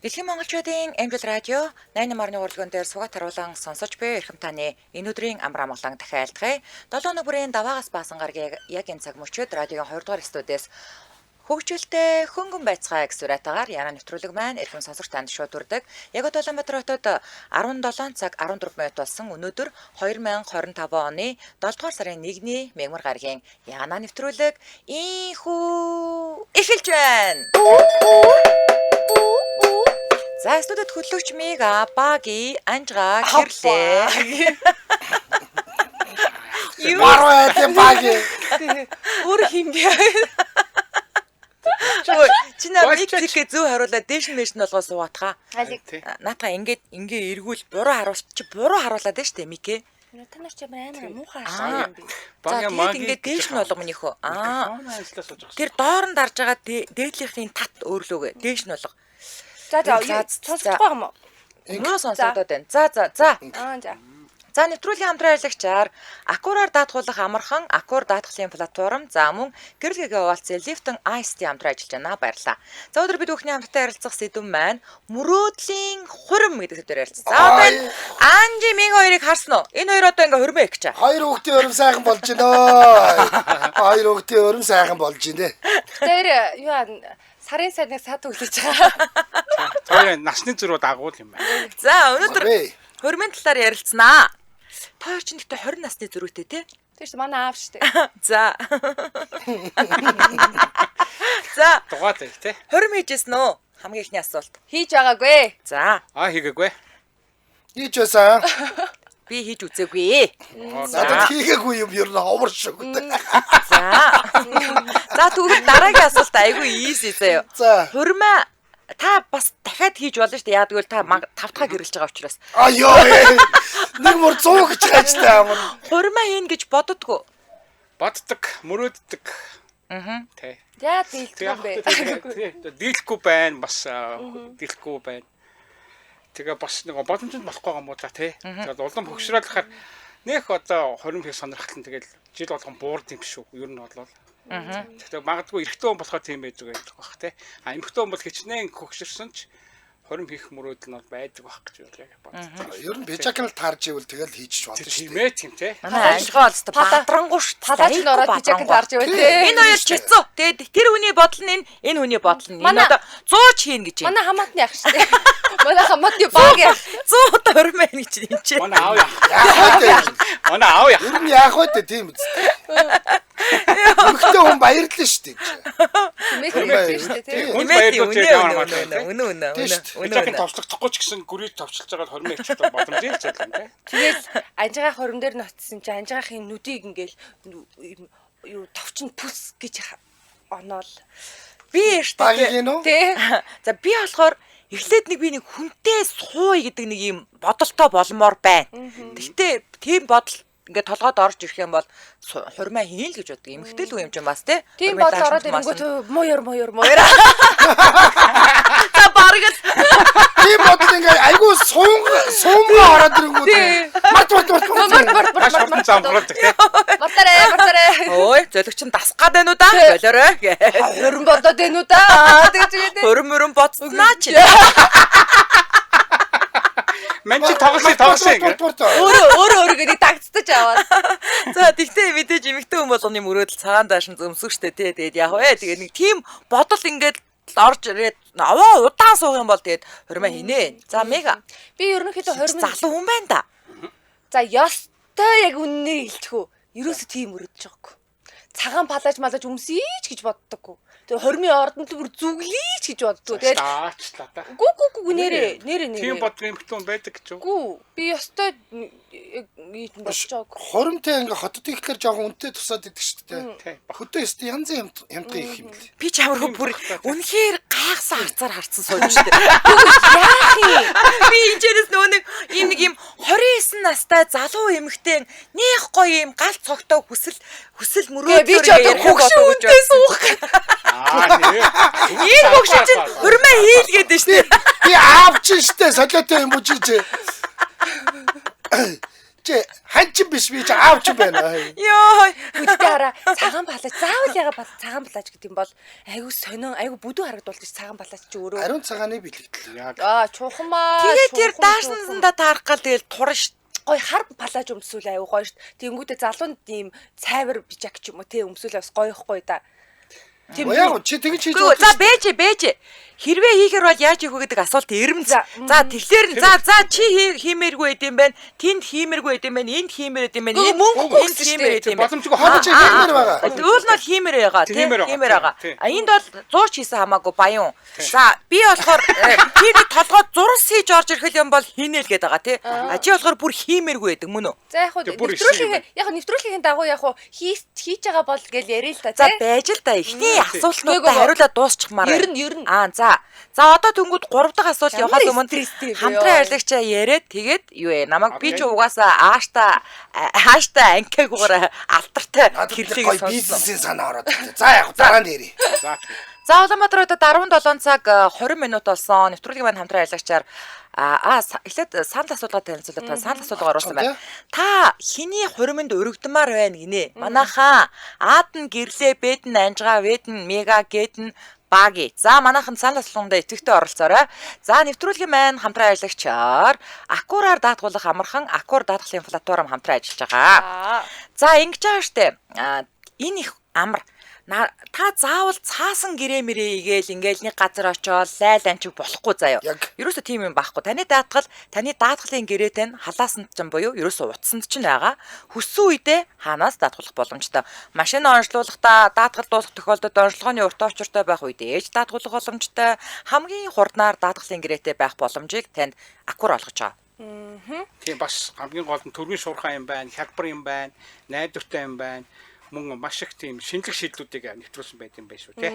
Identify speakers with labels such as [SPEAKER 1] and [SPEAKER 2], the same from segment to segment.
[SPEAKER 1] Дэлхийн монголчуудын MGL радио 88.3 урлагэн дээр сугат харуулan сонсож буй эрхэм таны энэ өдрийн амар амгалан дахин айлтгая. 7 хоног бүрийн даваагаас баасан гарагийг яг энэ цаг мөчид радиогийн 2 дугаар студиэс хөгжилтэй хөнгөн байцгаая гэсэн уриатаагаар яна нэвтрүүлэг маань эрхэм сонсогч танд шууд хүрдэг. Яг одоо Улаанбаатар хотод 17 цаг 14 минут болсон. Өнөөдөр 2025 оны 7 дугаар сарын 1-ний мягмар гарагийн яна нэвтрүүлэг инхүү эхэлж байна. За студид хөтлөгч Мига, Баги, Анжга гэрлээ. Юу
[SPEAKER 2] Баруун айлын баг.
[SPEAKER 3] Өөр хин бэ?
[SPEAKER 1] Ой, чи наа мик зэрхээ зөв харуулаад дээш нь мэш нь болгоо суугаатгаа.
[SPEAKER 3] Алиг.
[SPEAKER 1] Наатаа ингээд ингээ эргүүл буруу харуул чи буруу харуулаад байна штэ Микэ.
[SPEAKER 3] Та нар ч амар амар муухай
[SPEAKER 1] Аа.
[SPEAKER 3] харсан юм би.
[SPEAKER 1] За тэгээд ингээд дээш нь болго минийхөө. Аа. Тэр доор нь дарж байгаа дээдлийнхний тат өөрлөөгөө дээш нь болго.
[SPEAKER 3] За за
[SPEAKER 1] За,
[SPEAKER 3] сонсохгүй юм уу?
[SPEAKER 1] Муу сонсогдоод байна. За за за.
[SPEAKER 3] Аа за.
[SPEAKER 1] За нэвтрүүлгийн хамтран ажиллагчаар Акураар даатгуулах амархан Акур даатгалын платформ за мөн гэрэл гэгээ хуваалцсан Lifton Ice Tea хамтран ажиллаж байна. Баярлалаа. За өнөөдөр бид бүхний хамтдаа ярилцах сэдэв маань мөрөөдлийн хурим гэдэг сэдвээр ярилцсан. За одоо энэ Анжи Мин хоёрыг харсан уу? Энэ хоёр одоо ингээ хурим их чаа.
[SPEAKER 2] Хоёр хүүхдийн өрөм сайхан болж байна. Хоёр хүүхдийн өрөм сайхан болж байна.
[SPEAKER 3] Тэр юу аа, сарын сайдныг сад өглөж байгаа.
[SPEAKER 4] Хоёр насны зөрүү дагуул юм байна.
[SPEAKER 1] За өнөөдөр
[SPEAKER 2] Хурим.
[SPEAKER 1] хуримын талаар ярилцсанаа. Та хоёр чинь гэхдээ 20 насны зөрүүтэй тий?
[SPEAKER 3] Тэр чинь манай аав штэ.
[SPEAKER 1] За. За
[SPEAKER 4] Дугаа зэ тий.
[SPEAKER 1] хурим хийжсэн үү? Хамгийн ихний асуулт.
[SPEAKER 3] Хийж байгаагүй.
[SPEAKER 1] За
[SPEAKER 4] Аа хийгээгүй.
[SPEAKER 2] Хийж байсан.
[SPEAKER 1] би хийж үзээгүй.
[SPEAKER 2] Надад хийгээгүй юм ер нь ховор шиг.
[SPEAKER 1] За. За тэгвэл дараагийн асуулт айгүй easy заяа.
[SPEAKER 2] За.
[SPEAKER 1] Хурмаа та бас дахиад хийж болно шүү дээ. Яа гэвэл та тавтахаа гэрэлж байгаа учраас.
[SPEAKER 2] А ёо. Нэг мөр 100 гэж хайчтай амар.
[SPEAKER 1] Хурмаа хийн гэж боддгоо.
[SPEAKER 4] Боддог, мөрөөддөг. Аа. Тий.
[SPEAKER 3] Яа дийлдэг юм бэ?
[SPEAKER 4] Дийлэхгүй байна бас дийлэхгүй байна. Тэгээ бас нэг боломжинд болохгүй байгаа юм уу та тий. Тэгээд улам хөгшрөөлөхөр нэх одоо хорим хийх сонирхол нь тэгэл жил болгон буурд юм шүү. Ер нь бол. Тэгэхээр магадгүй эрэгтэй хүн болохоор тийм байдаг байдаг бах тий. А эмэгтэй хүн бол хичнээн хөгшөрсөн ч хорим хийх мөрөөдөл нь бол байдаг бах гэж би яг боддог.
[SPEAKER 2] Ер нь пижак нь таарж ивэл тэгэл хийчих болно шүү
[SPEAKER 4] Тийм
[SPEAKER 2] дээ.
[SPEAKER 4] ээ тийм тий.
[SPEAKER 1] Манай анжгаа бол өстө бадрангуй шүү.
[SPEAKER 3] Палаач нь ороод пижак дарж ивэл тий.
[SPEAKER 1] Энэ хоёр чицүү. Тэгээд тэр хүний бодол нь энэ, энэ хүний бодол нь. Энэ
[SPEAKER 3] Манай-
[SPEAKER 1] одоо 100 ч хийн гэж байна.
[SPEAKER 3] Манай хамаатны ах штэ. Манай хамаатны баг яах.
[SPEAKER 1] 100 удаа хурмаа хийн гэж энэ чи.
[SPEAKER 4] Манай аав яах.
[SPEAKER 2] Яах вэ?
[SPEAKER 4] Манай аав яах.
[SPEAKER 2] Ер нь яах вэ тийм үст. Эмэгтэй хүн баярлаа шүү дээ.
[SPEAKER 3] Мэт мэт штэ тий.
[SPEAKER 4] Хүн
[SPEAKER 1] Үнэ
[SPEAKER 4] баярлуулж
[SPEAKER 1] үнэ
[SPEAKER 4] ямар
[SPEAKER 1] үнэ
[SPEAKER 4] маа
[SPEAKER 1] үнэ үнэ үнэ
[SPEAKER 2] Тийм шүү дээ.
[SPEAKER 1] үнэ
[SPEAKER 4] Пижак нь
[SPEAKER 1] үнэ.
[SPEAKER 4] товчлогдохгүй ч гэсэн гүрийг товчилж байгаа хормын ихтэй боломжтой л зүйл юм тий.
[SPEAKER 3] Тэгэл анжигаа хором дээр нотсон чи анжигаахын нүдийг ингээл юу товчин пүс гэж оноол.
[SPEAKER 1] Би эртээ
[SPEAKER 2] Багийн үү?
[SPEAKER 3] Тий.
[SPEAKER 1] За би болохоор эхлээд нэг би нэг хүнтэй сууя гэдэг нэг юм бодолтой болмоор байна. Тэгтээ тийм бодол ингээд толгойд орж ирэх юм бол хурмаа хийн л гэж боддог. Эмэгтэй л үе юм чинь бас тий.
[SPEAKER 3] Тийм
[SPEAKER 1] Хурмын
[SPEAKER 3] бодол
[SPEAKER 1] даашинт
[SPEAKER 3] ороод
[SPEAKER 1] маасан.
[SPEAKER 3] ирэнгүүт мууяр мууяр мууяр.
[SPEAKER 1] За бараг л
[SPEAKER 2] Тийм бодол ингээ айгүй суунга суунга ороод ирэнгүүт. Март март март март.
[SPEAKER 3] Морт морт
[SPEAKER 4] Маш
[SPEAKER 3] морт
[SPEAKER 4] хурдан замхруулдаг тий.
[SPEAKER 3] Мартаарэ мартаарэ.
[SPEAKER 1] ой зөлөгч нь дасах гад байна уу да? Золиорой.
[SPEAKER 3] Хөрөн бодоод байна уу да? Тэгэж үгээд.
[SPEAKER 1] Хурим мөрөн бодснаа чи.
[SPEAKER 4] Ман чи тоглосон тоглосон ингээ.
[SPEAKER 3] Өөрөө өөрөө өөрөө гэдэг дагцдаж аваад.
[SPEAKER 1] За тэгтээ мэдээж эмэгтэй хүн болгоны мөрөөдөл цагаан даашин зөмсөх штэ тий. Тэгээд яг вэ тэгээд нэг тийм бодол ингээд орж ирээд аваа удаан суух юм бол тэгээд хурмаа хинэ. За мега.
[SPEAKER 3] Би ерөнхийдөө хорим
[SPEAKER 1] Залуу хүн байна да.
[SPEAKER 3] За ёстой яг үннээ хэлчих үү. Ерөөсө тийм мөрөдөж байгаагүй. Цагаан палаж малаж өмсөйч гэж боддоггүй. Тэгээ хормын ордонд бүр зүглийч гэж боддгоо. Тэгээд
[SPEAKER 4] Аачлаа та.
[SPEAKER 3] гү гү гү нэрээ нэрээ нэрээ.
[SPEAKER 4] Тийм бодго эмэгтэй хүн байдаг гэж үү?
[SPEAKER 3] Гү би ёстой яг ийм бодож байгаагүй.
[SPEAKER 2] Хоримтой ингээ хотод ихлээр жоохон үнэтэй тусаад идэг шүү дээ.
[SPEAKER 4] Тий.
[SPEAKER 2] Хөдөө өстө янз янз юмтай их юм лээ.
[SPEAKER 1] Би ч амаргүй бүр үнэхээр гайхсан харцаар харцсан сууж штэ.
[SPEAKER 3] Яах юм?
[SPEAKER 1] Би энэчнээс нөгөө нэг ийм нэг ийм 29 настай залуу эмэгтэй нэх гоё ийм гал цогтой хүсэл хүсэл
[SPEAKER 3] Гэ би
[SPEAKER 1] мөрөөдлөөр
[SPEAKER 3] ч одоо хөгшин үнтэй суух гэх.
[SPEAKER 4] Аа нэр.
[SPEAKER 1] Энэ хөгшин чинь хурмаа хийлгээд нь штэ.
[SPEAKER 2] Би аав чинь штэ солиотой юм бүжиж. Чи ханчин биш би чи аав чи байна.
[SPEAKER 1] Йоо.
[SPEAKER 3] Гэхдээ хараа цагаан палаж заавал яга цагаан палаж гэдэг юм бол айгу сонин айгу бүдүү харагдуулдаг цагаан палаж чи өөрөө.
[SPEAKER 2] Ариун цагааны бэлэгдэл.
[SPEAKER 4] Яг
[SPEAKER 3] Аа чухамаа.
[SPEAKER 1] Тэгээд тэр даашнсандаа таарах гал тэгэл турна ш.
[SPEAKER 3] Гой хар палаж өмсүүл айгу гоё шт. Тэнгүүтээ залуунд ийм цайвар бижак ч юм уу те өмсүүл бас гоё ихгүй да.
[SPEAKER 2] Тийм яг чи тэгж хийж
[SPEAKER 1] болно. За бэж. Хэрвээ хийхэр бол яаж хийх вэ гэдэг асуулт ирэмз. За тэгэхээр за чи хиймээргүй байд юм байна. Тэнд хиймээргүй байд юм байна. Энд хиймээр байд юм байна.
[SPEAKER 3] Энд мөнгөгүй
[SPEAKER 1] хиймээр байд юм байна.
[SPEAKER 4] Боломжгүй
[SPEAKER 2] хоо чи хиймээр байгаа.
[SPEAKER 1] Уул нь бол хиймээр байгаа тийм хиймээр байгаа. А энд бол зууч хийсэн хамаагүй баян. За би болохоор тэр толгой зурс хийж орж ирэх юм бол хийнэ л гэдэг байгаа тий. А чи болохоор бүр хиймээргүй байдаг мөн үү?
[SPEAKER 3] За яг хөө нэвтрүүлгийн яг нэвтрүүлгийн дагуу яг хөө хийж байгаа бол гэл яриа л та тий.
[SPEAKER 1] За байж л та эхний асуултнуудаа хариулаад дуусчихмаар.
[SPEAKER 3] Ер нь.
[SPEAKER 1] Аа за. За одоо тэнгууд 3 дахь асуулт явахаас өмнө хамтран ажиллагчаа яриад тэгээд юу вэ? Намайг би ч угаасаа ааштай анкаагүйгээр алдартай хэрлийг
[SPEAKER 2] сонссон. Бизнесийн санаа ороод иртээ. За яг дараа нь ярий.
[SPEAKER 4] За.
[SPEAKER 1] За Улаанбаатар хотод 17 цаг 20 минут болсон. Нэвтрүүлгийн маань хамтран ажиллагчаар эхлээд санал асуулгаа танилцуулаад та санал асуулга оруулсан байна. Та хэний хуримд өргөдмөр байна гинэ? Манайхаа Ад нь гэрлээ, Бэд нь анжгаа, Вэд нь мега, Гэд нь баги. За манайхан санал асуулгандаа идэвхтэй оролцоорой. За нэвтрүүлгийн маань хамтран ажиллагчаар Акураар даатгуулах амархан Акур даатгалын платформ хамтран ажиллаж байгаа. За ингэж байгаа штэ. Энэ их амар. Та заавал цаасан гэрээ мэрээ игээл ингээл нэг газар очиод лайл анчиг болохгүй заяа. Ерөөсөө тийм юм байхгүй. Таны даатгал, таны даатгалын гэрээтэй нь халаасанд ч буюу ерөөсөө утсанд ч байгаа. Хүссэн үедээ хаанаас даатгуулах боломжтой. Машин онцлуулахдаа даатгал дуусах тохиолдолд онцлогооны урт очиртой байх үед ээж даатгуулах боломжтой. Хамгийн хурднаар даатгалын гэрээтэй байх боломжийг танд Акур олгож байгаа.
[SPEAKER 4] Тийм бас хамгийн гол нь төргийн шуурхай юм байна, хялбар юм байна, найдвартай юм байна. Мөн маш их тийм шинжлэх шийдлүүдийг нэвтрүүлсэн байт юм байна шүү тий.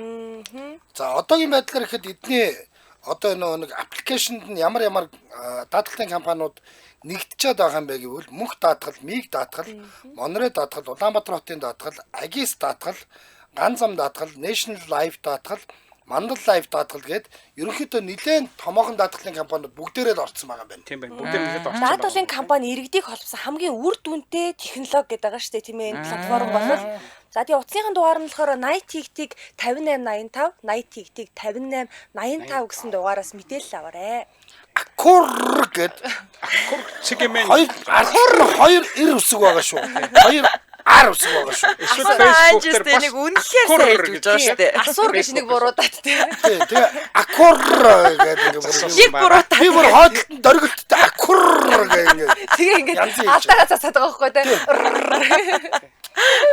[SPEAKER 2] За одоогийн байдлаар ихэд эдний одоо нэг аппликейшнд нь ямар ямар даатгалын компаниуд нэгтчихэд байгаа юм бэ гэвэл мөнх даатгал, миг даатгал, Монре даатгал, Улаанбаатар хотын даатгал, Агис даатгал, Ган зам даатгал, National Life даатгал, Мандал Life даатгал гээд ерөнхийдөө нэлээд томоохон даатгалын компаниуд бүгдээрээ л орцсон байгаа юм байна.
[SPEAKER 4] Тийм байна. Бүгдээр нэлээд орцсон.
[SPEAKER 3] Даатгалын компани иргэдийг холбосон хамгийн үр дүнтэй технологи гэдэг байгаа шүү дээ, тийм ээ. Энэ платформ бол за тэгээ утасныхын дугаар нь болохоор 80 58 85 80 58 85 гэсэн дугаараас мэдээлэл аваарэ.
[SPEAKER 2] Акур гэд
[SPEAKER 4] Акур цэгмэн
[SPEAKER 2] хоёр хоёр эр үсэг байгаа шүү. Хоёр ар үсэг байгаа шүү.
[SPEAKER 4] Эсвэл Facebook дээр бас
[SPEAKER 1] нэг үнэхээр сайн хэлж байгаа шүү дээ.
[SPEAKER 3] Асуур гэж нэг буруудаад тий.
[SPEAKER 2] Тэгээ акур гэдэг ингээ бүр
[SPEAKER 1] нэг буруудаад.
[SPEAKER 2] Би бүр хойдолтон дөргөлттэй акур гэх ингээ.
[SPEAKER 3] Тэгээ ингээ алдаагаа цацаад байгаа байхгүй тий.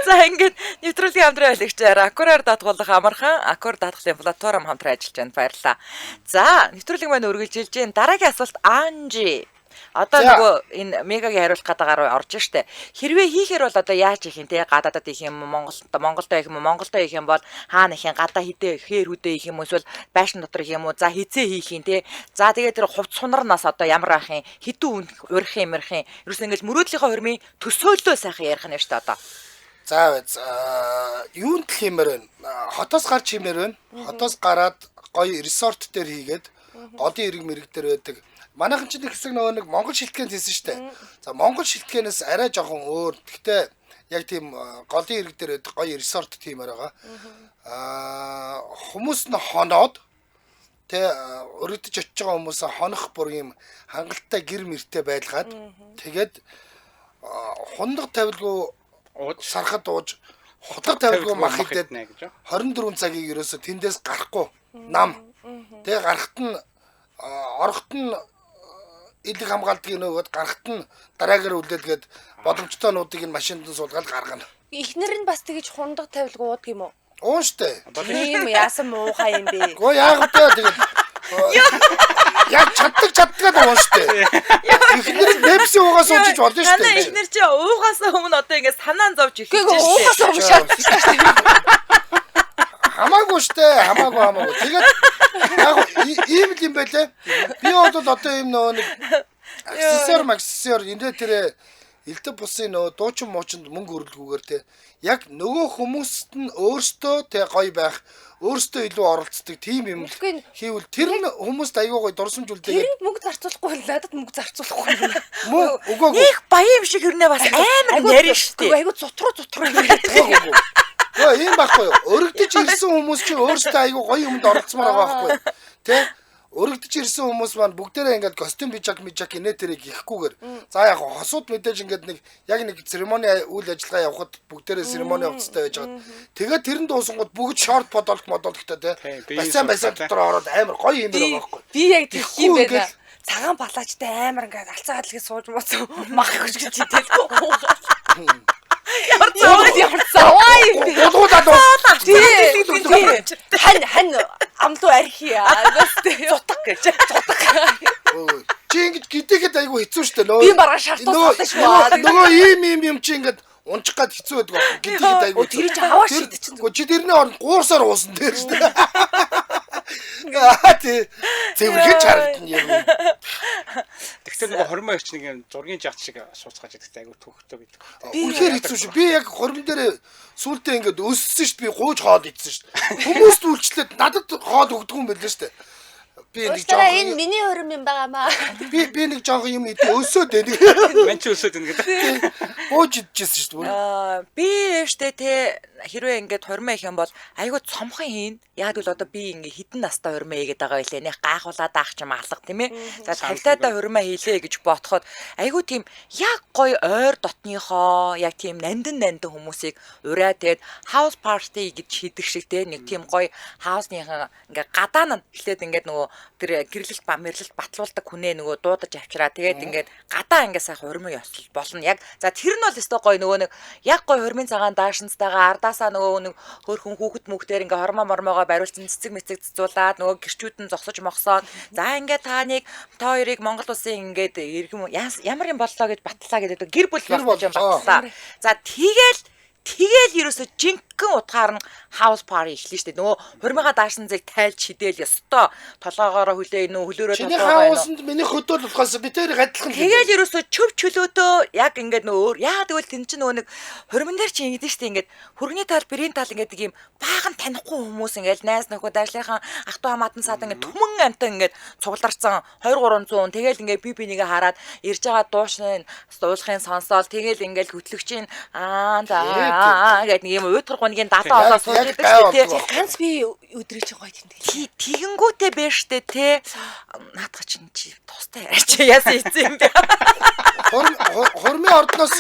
[SPEAKER 1] За ингээд нэвтрүүлгийн хамтран ажиллагчаар Акураар даатгуулах амархан Акур даатгалын платформ хамтран ажиллаж байна. Баярлалаа. За нэвтрүүлэг маань үргэлжилж байна. Дараагийн асуулт Анжи. Одоо нөгөө энэ мегагийн хариулах гадаагаар орж штэ. Хэрвээ хийхээр бол одоо яаж хийх юм те? Гадаадад хийх юм уу? Монголдо хийх юм уу? Монголдо хийх юм бол хаана хийх юм? Гадаа хідээ хээр хүдээ хийх юм уу? Эсвэл байшин дотор хийх юм уу? За хизээ хийх юм те? За тэгээд тэр хувц сунарнаас одоо ямар ах юм? Хідэн урих юм ярих юм? Ерөөс нь ингээл мөрөөдлийнхөө хөрмийн төсөөллөө сайхан ярих нь штэ одоо.
[SPEAKER 2] За юунд л хиймээр байна? Хотоос гарч хиймээр байна. Хотоос гараад гоё ресорт дээр хийгээд голын эрэг мэрэг дээр байдаг. Манайхан ч нэг хэсэг нөгөө нэг Монгол шилтгэнд хийсэн шүү дээ. За Монгол шилтгэнээс арай жоохон өөр. Гэхдээ яг тийм голын эрэг дээр байдаг гоё ресорт тиймэр байгаа. Аа хүмүүс нь хоноод тэ өргөдөж очиж байгаа хүмүүс хонох бүр юм хангалттай гэр мөртэй байлгаад тэгээд хундаг тавилгүй сархад ууж худлаг тавилгүй мах идээд 24 цагийг ерөөсө тэндээс гарахгүй нам. Тэгээ гарахт нь орохт нь илэг хамгаалдгийг нөгөөд гарахт нь дараагаар үлдээлгээд боломжтой нуудыг нь машинд нь суулгаад гаргана.
[SPEAKER 3] Эхнэр нь бас тэгэж хундаг тавилгүй уудаг юм уу?
[SPEAKER 2] Уун штэ.
[SPEAKER 3] Тийм яасан муухай юм бэ?
[SPEAKER 2] Гоо яагаад вэ тэгээд яг чаддаг уун штэ. Эхнэр нь Пепси уугаас уучиж болно штэ.
[SPEAKER 1] Манай эхнэр чи уугаас өмнө одоо ингэ санаан зовж эхэлж
[SPEAKER 3] штэ. Уугаас өмнө шатдаг штэ.
[SPEAKER 2] Хамаагүй штэ, хамаагүй. Тэгээд яг ийм л юм байлээ. Би бол одоо ийм нөгөө нэг аксессуар, максессуар энэ тэрэ элдв бусын нөгөө дуучин муучинд мөнгө өрөлгүүгээр те Яг нөгөө хүмүүст нь өөртөө тэ гоё байх, өөртөө илүү оролцдог тийм юм хийвэл тэр нь хүмүүст аягүй гоё дурсамж үлдээгээд
[SPEAKER 3] Тэрэнд мөнгө зарцуулахгүй бол надад мөнгө зарцуулахгүй юм.
[SPEAKER 2] мөн үгүй
[SPEAKER 1] Нэг баян юм шиг хэрнээ бас амар нарийн шүү дээ.
[SPEAKER 3] Айгу зутруу зутруу юм яриад.
[SPEAKER 2] Үгүй ийм байхгүй юу? Өргөдөж ирсэн хүмүүс чинь өөрсдөө айгүй гоё юмд оролцмоор байгаа байхгүй юу? Тэ? Өргөдөж ирсэн хүмүүс маань бүгдээрээ ингээд костюм пижак мижак инээ тэрийг хийхгүйгээр. За яг хосууд мэдээж ингээд нэг яг нэг церемони үйл ажиллагаа явахад бүгдээрээ церемони явцтай байж байгаа. Тэгээд тэр нь дуусангууд бүгд шорт подолк модолктой тэ.
[SPEAKER 4] Тийм,
[SPEAKER 2] Басан басан дотор ороод амар гоё юм байгаа байхгүй юу?
[SPEAKER 3] Би яг тэгэх юм
[SPEAKER 2] Тэгэхгүй
[SPEAKER 3] байна.
[SPEAKER 2] ингээл-
[SPEAKER 3] Цагаан палаачтай амар ингээд алцаа хадлыг сууж муусан мах гэж хичээл.
[SPEAKER 1] Ямар
[SPEAKER 3] Зөөр ямар заваа юм бэ?
[SPEAKER 2] Гулгуулаад уу.
[SPEAKER 3] Тий. Хань хань амлуу архи аа.
[SPEAKER 1] зутаг гэж.
[SPEAKER 2] Өө, Чи ингэж гидэхэд айгүй хэцүү шүү дээ.
[SPEAKER 3] Би маргааш шартуу сална шүү.
[SPEAKER 2] Нөгөө ийм ийм юм чи ингээд унчих гад хэцүү байдаг байхгүй. Гидэхэд айгүй.
[SPEAKER 3] Өө, тэр чи аваа шийд чинь.
[SPEAKER 2] Гэхдээ чи тэрний оронд гуурсаар уусан дээр шүү дээ. Аа тий. Цэвэрхэн чарагдана юм.
[SPEAKER 4] Тэгтээ нөгөө хормоо ирч нэг юм зургийн жагт шиг сууцгааж идэгтэй айгүй төвхтөө гэдэг.
[SPEAKER 2] Үнэхээр хэцүү шүү. Би яг хурим дээр сүултээ ингээд өссөн шүү дээ. Би гууж хоол идсэн шүү дээ. Хүмүүст үйлчлээд надад хоол өгдөг юм байлээ шүү дээ. Би нэг
[SPEAKER 3] Уучлаарай энэ
[SPEAKER 2] жоохон
[SPEAKER 3] миний хөрөм юм байгаамаа.
[SPEAKER 2] би нэг жоохон юм идэ өсөөд байна.
[SPEAKER 4] Ман чи өсөөд байна гэдэг.
[SPEAKER 2] Гууж идчихсэн шүү дээ.
[SPEAKER 1] Аа би штэ те хэрвээ ингээд хурмаа их юм бол айгүй цомхон хийн. Яг л одоо би ингээд хідэн настай хурмаа хийгээд байгаа байлээ. Нэх гайхуулаад аах ч юм алга тийм ээ. За 50-таа хурмаа хийлээ гэж бодоход айгүй тийм яг гоё ойр дотныхоо яг тийм нандин нандин хүмүүсийг ураа тэгээд house party гэж хийдэг шиг те нэг тийм гоё хаусныхан ингээд гадаа нь эхлээд ингээд нөгөө тэр гэрлэлт ба мэрлэлт батлуулдаг хүнээ нөгөө дуудаж авчираа тэгээд ингээд гадаа ингээд сайхан хурмын ёслол болно яг за тэр нь бол өстой гоё нөгөө нэг яг гоё хурмын цагаан даашинцтайгаа ардаасаа нөгөө нэг хөөрхөн хүүхэд мөхтөр ингээд хормоо мормоогоо бариулсан цэцэг мэцэг цэцүүлээд нөгөө гэрчүүд нь зогсож мохсоод за ингээд та нэг та хоёрыг Монгол улсын ингээд иргэн ямар юм боллоо гэж батлаа гэдэг гэр бүл болсон юм батлаа за тэгэл Тэгэл ерөөсө жинхэнэ утгаар нь house party эхлэн штэ. Нөгөө хурмыгаа даашин зэг тайлж хідээл ёстой. Толгоогоороо хүлээ нөө хөлөөрөө
[SPEAKER 2] Чиний
[SPEAKER 1] толгоогоо
[SPEAKER 2] хаусанд миний хөдөөл болохоос би тэр адилхан.
[SPEAKER 1] Тэгэл ерөөсө чөв чөлөөтөө яг ингээд нөө өөр яа тэгвэл тэн чинь нөгөө нэг хурман дээр чинь ингэдэж штэ ингээд хөргөний тал бэрийн тал ингээд нэг юм баахан танихгүй хүмүүс ингээд найз нөхөд ажлынхан ах トゥ хамаатан садан ингээд түмэн амтан ингээд цугларсан 2 300 тэгэл ингээд би бинийгээ хараад ирж байгаа дуушны дуулахын сонсоол тэгэл ингээд хөтлөгчийн аа за гэдэг нэг юм уйдгар гунигийн далаа олоо сууж идэг шүү дээ.
[SPEAKER 3] Ганц би өдрийг чинь гоё тэмдэглээ.
[SPEAKER 1] Тэгэнгүүтээ бэ штэ те. Наадах чинь чи тустай яриач яасан ийцэн юм бэ.
[SPEAKER 2] Хурмын ордноос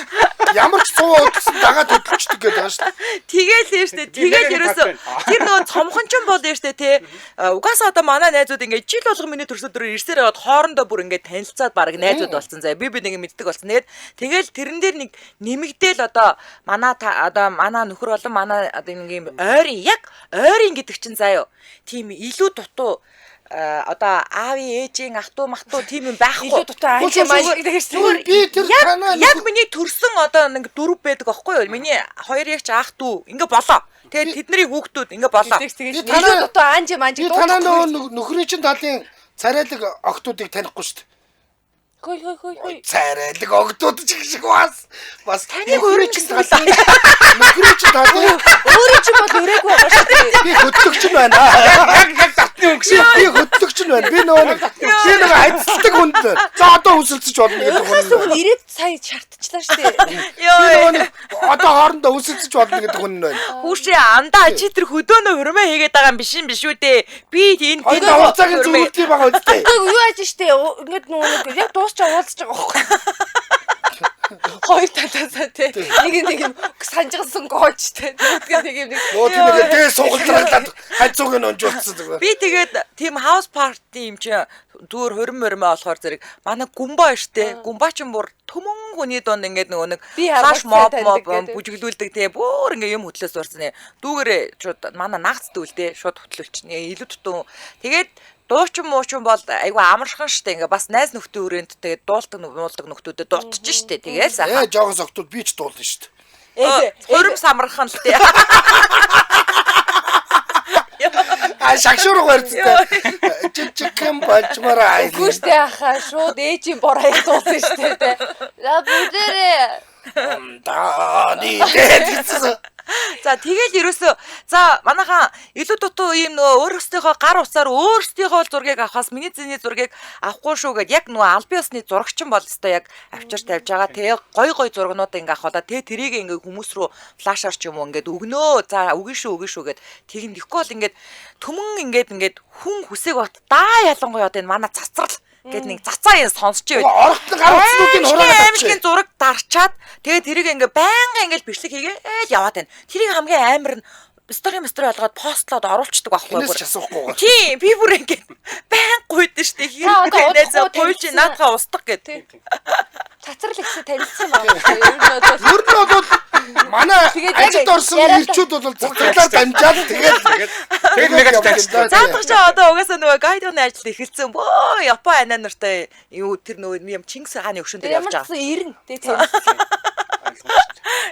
[SPEAKER 2] ямар ч цуу хөдөлсөн дагаад хөдөлчдөг гэдэг байгаа шүү дээ.
[SPEAKER 1] Тэгэл юм штэ. Тэгэл ерөөсөө тэр нөгөө цомхон ч бол юм штэ те. Угаасаа одоо манай найзууд ингээд жил болгон миний төрсөн өдрөөр ирсээр яваад хоорондоо бүр ингээд танилцаад баг найзууд болсон заяа. Би нэг мэддэг болсон. Тэгээд тэгэл тэрэн дээр нэг нэмэгдээл одоо манай одоо манай нөхөр болон манай одоо нэг юм ойрын яг ойрын гэдэг чинь заяа. Тийм илүү дутуу одоо аавын ээжийн ах トゥ мах トゥ тийм юм байхгүй.
[SPEAKER 3] Илүү дутуу анч юм аа гэдэг чинь.
[SPEAKER 2] Би тэр танаа
[SPEAKER 1] яг миний төрсөн одоо нэг дөрөв байдаг аахгүй юу? Миний хоёр ягч ах トゥ ингээ болоо. Тэгээд тэдний хүүхдүүд ингээ болоо.
[SPEAKER 3] Илүү дутуу анч юм анч.
[SPEAKER 2] Би танаа нөгөө нөхрийн чинь талын царайлаг охтуудыг танихгүй шүү дээ.
[SPEAKER 3] Хөөй хөөй хөөй хөөй.
[SPEAKER 2] Царайлаг огтуд ч шиг бас бас
[SPEAKER 1] таныг өрнө гэсэн
[SPEAKER 2] талын нөхрийн чинь талын
[SPEAKER 3] өөрөө чи бол өрөөгүй байгаа шүү дээ.
[SPEAKER 2] Би хөдлөгч нь байна.
[SPEAKER 4] Яг яг татны өнгө шиг.
[SPEAKER 2] Би хөдлөгч нь байна. Би нөгөө нэг би нэг ажилтдаг хүнд. За одоо өсөлцөж болно гэдэг хүн.
[SPEAKER 3] Өнөөс өмнө ирээд сая шартчихлаа шүү дээ.
[SPEAKER 1] Йоо.
[SPEAKER 2] Би нөгөө нэг одоо хоорондоо өсөлцөж болно гэдэг хүн нь байна.
[SPEAKER 1] Хүүшээ андаа чи тэр хөдөөнөө хөрмөө хийгээд байгаа юм биш юм биш үү дээ. Би энэ
[SPEAKER 2] тэр хугацааг зөвлөдөг байгаа үстэй.
[SPEAKER 3] Юу яаж штэ ингээд нөгөө нэг яг дуусчаа уулзаж байгаа байхгүй. Хоёр талаасаа тий. Нэг нэг юм санжигсан гоож тий. Нөгөөдгөө нэг юм нэг.
[SPEAKER 2] Нөгөө тийм нэг дээ суугалдраад хажууг нь унжуулсан зүгээр.
[SPEAKER 1] Би тэгээд тийм house party юм чи зүгээр хурим мөрмөө болохоор зэрэг манай гүмба штэ. Гүмба ч бүр төмөн хүний дунд ингээд нөгөө нэг флаш моб моб бүжиглүүлдэг тий. Бүр ингээд юм хөтлөөс сурсан. Дүүгээрээ шууд манай нагц дүүл тий шууд хөтлүүлчихнэ. Илүү дутуу. Тэгээд дуучин муучин бол айгүй амархан штэ ингээ бас найз нөхдийн өрөөнд тэгээд дуулдаг муулдаг нөхдүүдэд дутчих штэ тэгэл сайхан.
[SPEAKER 2] Жоохон согтууд би ч дуулна штэ.
[SPEAKER 1] Хурим самархан л тий.
[SPEAKER 2] А шагшуурга барьцтай. Жижигхэн болжмаар
[SPEAKER 3] Үгүй штэ ахаа шууд ээжийн бор хаяг дуулсан штэ тий. За бүгдээрээ
[SPEAKER 2] дааны дээд гэсэн.
[SPEAKER 1] За тэгэл ерөөсөө за манайхан илүү дутуу ийм нөгөө өөрсдийнхөө гар утсаар өөрсдийнхөө л зургийг авахаас миний зэний зургийг авахгүй шүү гэд яг нөгөө албан ёсны зурагчин бол өстой яг авчир тавьж байгаа. Тэгээ гой гой зургнууд ингээ авах удаа тэгээ тэрийг ингээ хүмүүс рүү флашаар ч юм уу ингээд өгнөө. За өгнө шүү өгнө шүү гэд тэгин тэгэхгүй бол ингээд түмэн ингээд ингээд хүн хүсээг бат даа ялангуяа одоо энэ манай цацрал гэд нэг цацаа юм сонсч байв.
[SPEAKER 2] Орохт нь гар утснуудыг хураагаад
[SPEAKER 1] аймшгийн зураг дарчаад тэгээд тэрийг ингээ байнга ингээл бичлэг хийгээл яваад байна. Тэрийг хамгийн амар нь стори олгоод постлоод оруулцдаг байхгүй
[SPEAKER 2] бүр. Энэс ч асуухгүй.
[SPEAKER 1] Тийм би бүр ингээд байнга гуйдэн штэ. Хэрэг найзаа гуйж наадхаа устгах гэдэг.
[SPEAKER 3] Цацрал ихсээ танилцсан байна. Ер
[SPEAKER 2] нь бол манай ажилд орсон ирчүүд бол цацралаар дамжаад тэгээд
[SPEAKER 4] мега танилцсан.
[SPEAKER 1] Заадах чи одоо угаасаа нөгөө гайдны ажил эхэлсэн. Бөө Япон анаа нартай юу тэр нөгөө юм Чингис хааны өгшөн дээр явж
[SPEAKER 3] байгаа. Ямар ч ирнэ тэ танилцсан.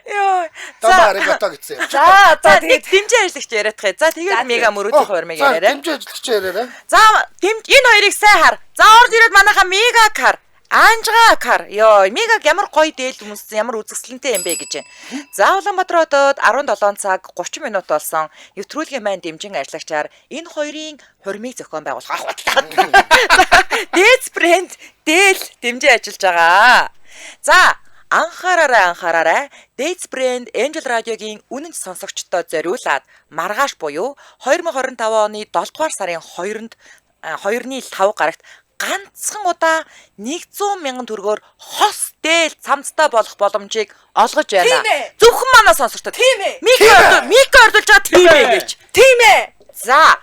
[SPEAKER 1] Йоо.
[SPEAKER 2] За аригато гэсэн юм.
[SPEAKER 1] За нэг дэмжин ажиллагч яриадах. За тэгээд мега мөрөөдөх хормыг яриарай.
[SPEAKER 2] Дэмжин ажиллагч яриарай.
[SPEAKER 1] За дэмж энэ хоёрыг сайн хар. За орж ирээд манайха мега кар. Анжгаа кар. Йоо, мегаг ямар гоё дээл өмссөн, ямар үзэсгэлэнтэй юм бэ гэж байна. За Улаанбаатар хотод 17 цаг 30 минут болсон. Нэвтрүүлгийн маань дэмжин ажиллагчаар энэ хоёрын хурмыг зохион байгуулах худлаа. Дээц брэнд дээл дэмжин ажиллаж байгаа. За анхаараарай. Dates брэнд Angel Radio-гийн үнэнч сонсогчдод зориулаад маргааш буюу 2025 оны 7 дугаар сарын 2-нд 2-ны 5 гарагт ганцхан удаа 100 мянган төгрөгөөр хос дээл цамцтай болох боломжийг олгож байна. Зөвхөн манай сонсогчдод.
[SPEAKER 3] Тийм ээ.
[SPEAKER 1] Мика ордуулж байгаа тийм ээ гэж.
[SPEAKER 3] Тийм ээ.
[SPEAKER 1] За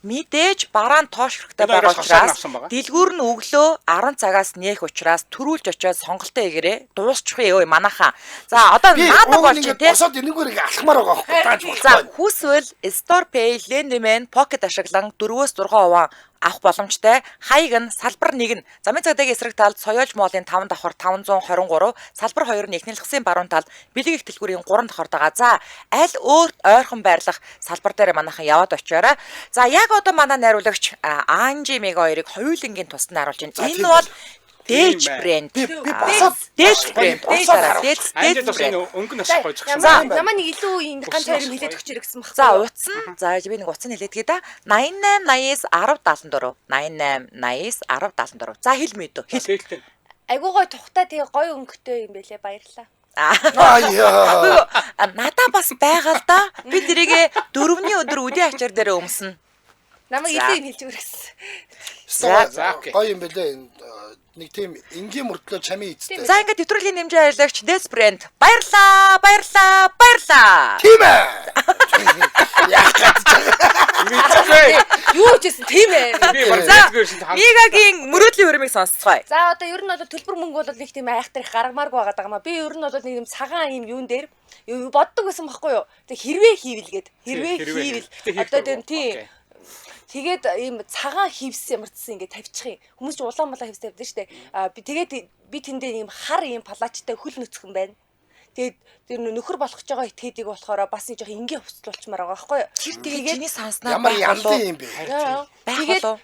[SPEAKER 1] мэдээж бараан тоош хэрэгтэй байгаа учраас дэлгүүр нь өглөө 10 цагаас нээх учраас төрүүлж очиод сонголтоо хийгээрэй. Дуусчих өө манайхаа. За одоо наадах болж
[SPEAKER 2] тий. Босоод энэгээр ингээ алхмаар байгаа байхгүй тааж болохгүй.
[SPEAKER 1] За хүсвэл Store Pay, Lendman, Pocket ашиглан 4-6% авах боломжтой. Хаяг нь салбар 1 нь замын цагдаагийн эсрэг талд Соёолж молын 5 давхар 523, салбар 2 нь Эхнэлхсийн баруун талд Бэлэг их дэлгүүрийн 3 давхарт байгаа. За аль өөр ойрхон байрлах салбар дээр манайхан яваад очиорой. За яг одоо манай найруулагч Анжи Мега хоёрыг хоёулангийн тусад харуулж байна. Энэ бол Дэж брэнд.
[SPEAKER 2] Би босоод
[SPEAKER 1] Дэж брэнд.
[SPEAKER 4] Дэж брэнд. Өнгө нь бас гоё зогсон.
[SPEAKER 3] За намаа нэг илүү энэ ганц хоёр юм хэлээд өгч ирэх гэсэн баг.
[SPEAKER 1] За утас нь. За би нэг утас нь хэлээдгээ да. 88 89 10 74. 88 89 10 74. За хэл мэдөө.
[SPEAKER 4] Хэл.
[SPEAKER 3] Айгуу гоё тухтай тэгээ гоё өнгөтэй юм бэлээ. Баярлалаа.
[SPEAKER 2] Аа.
[SPEAKER 1] Надаа бас байгаа л да. Би тэрийгэ 4-ний өдөр үдийн ачаар дээр өмснө.
[SPEAKER 3] Намайг илүү юм хэлж өгөрсөн.
[SPEAKER 2] За гоё юм бэлээ. Нэг тийм энгийн мөртлөө чамын эцтэй.
[SPEAKER 1] За ингээд нэвтрүүлгийн нэмжин ажиллагч Dates брэнд баярлаа, баярлаа, баярлаа.
[SPEAKER 2] Тийм ээ. Яах гэж
[SPEAKER 4] байгаа.
[SPEAKER 3] Юу ч гэсэн тийм ээ.
[SPEAKER 1] За Мегагийн мөрөөдлийн хөрмийг сонсцгоё.
[SPEAKER 3] За одоо ер нь бол төлбөр мөнгө бол нэг тийм айхтар их гаргамааргүй байгаа даа. Би ер нь бол нэг юм цагаан юм юун дээр боддог байсан байхгүй юу? Тэг хэрвээ хийвэл гээд хэрвээ хийвэл одоо тийм Тэгээд ийм цагаан хивс ямарчсан ингээд тавьчих юм. Хүмүүс ч улаан малаа хивс тавьдаг шүү дээ. Аа би тэгээд би тэндээ ийм хар ийм палаачтай хөл нүцгэн байна. Тэгээд тэр нөхөр болох гэж байгаа этгээдийг болохоор бас нэг жоох энгийн хувцлуулчмаар байгаа байхгүй юу?
[SPEAKER 1] Тэр тэгээд чиний санснаа
[SPEAKER 2] ямар ялдан юм бэ?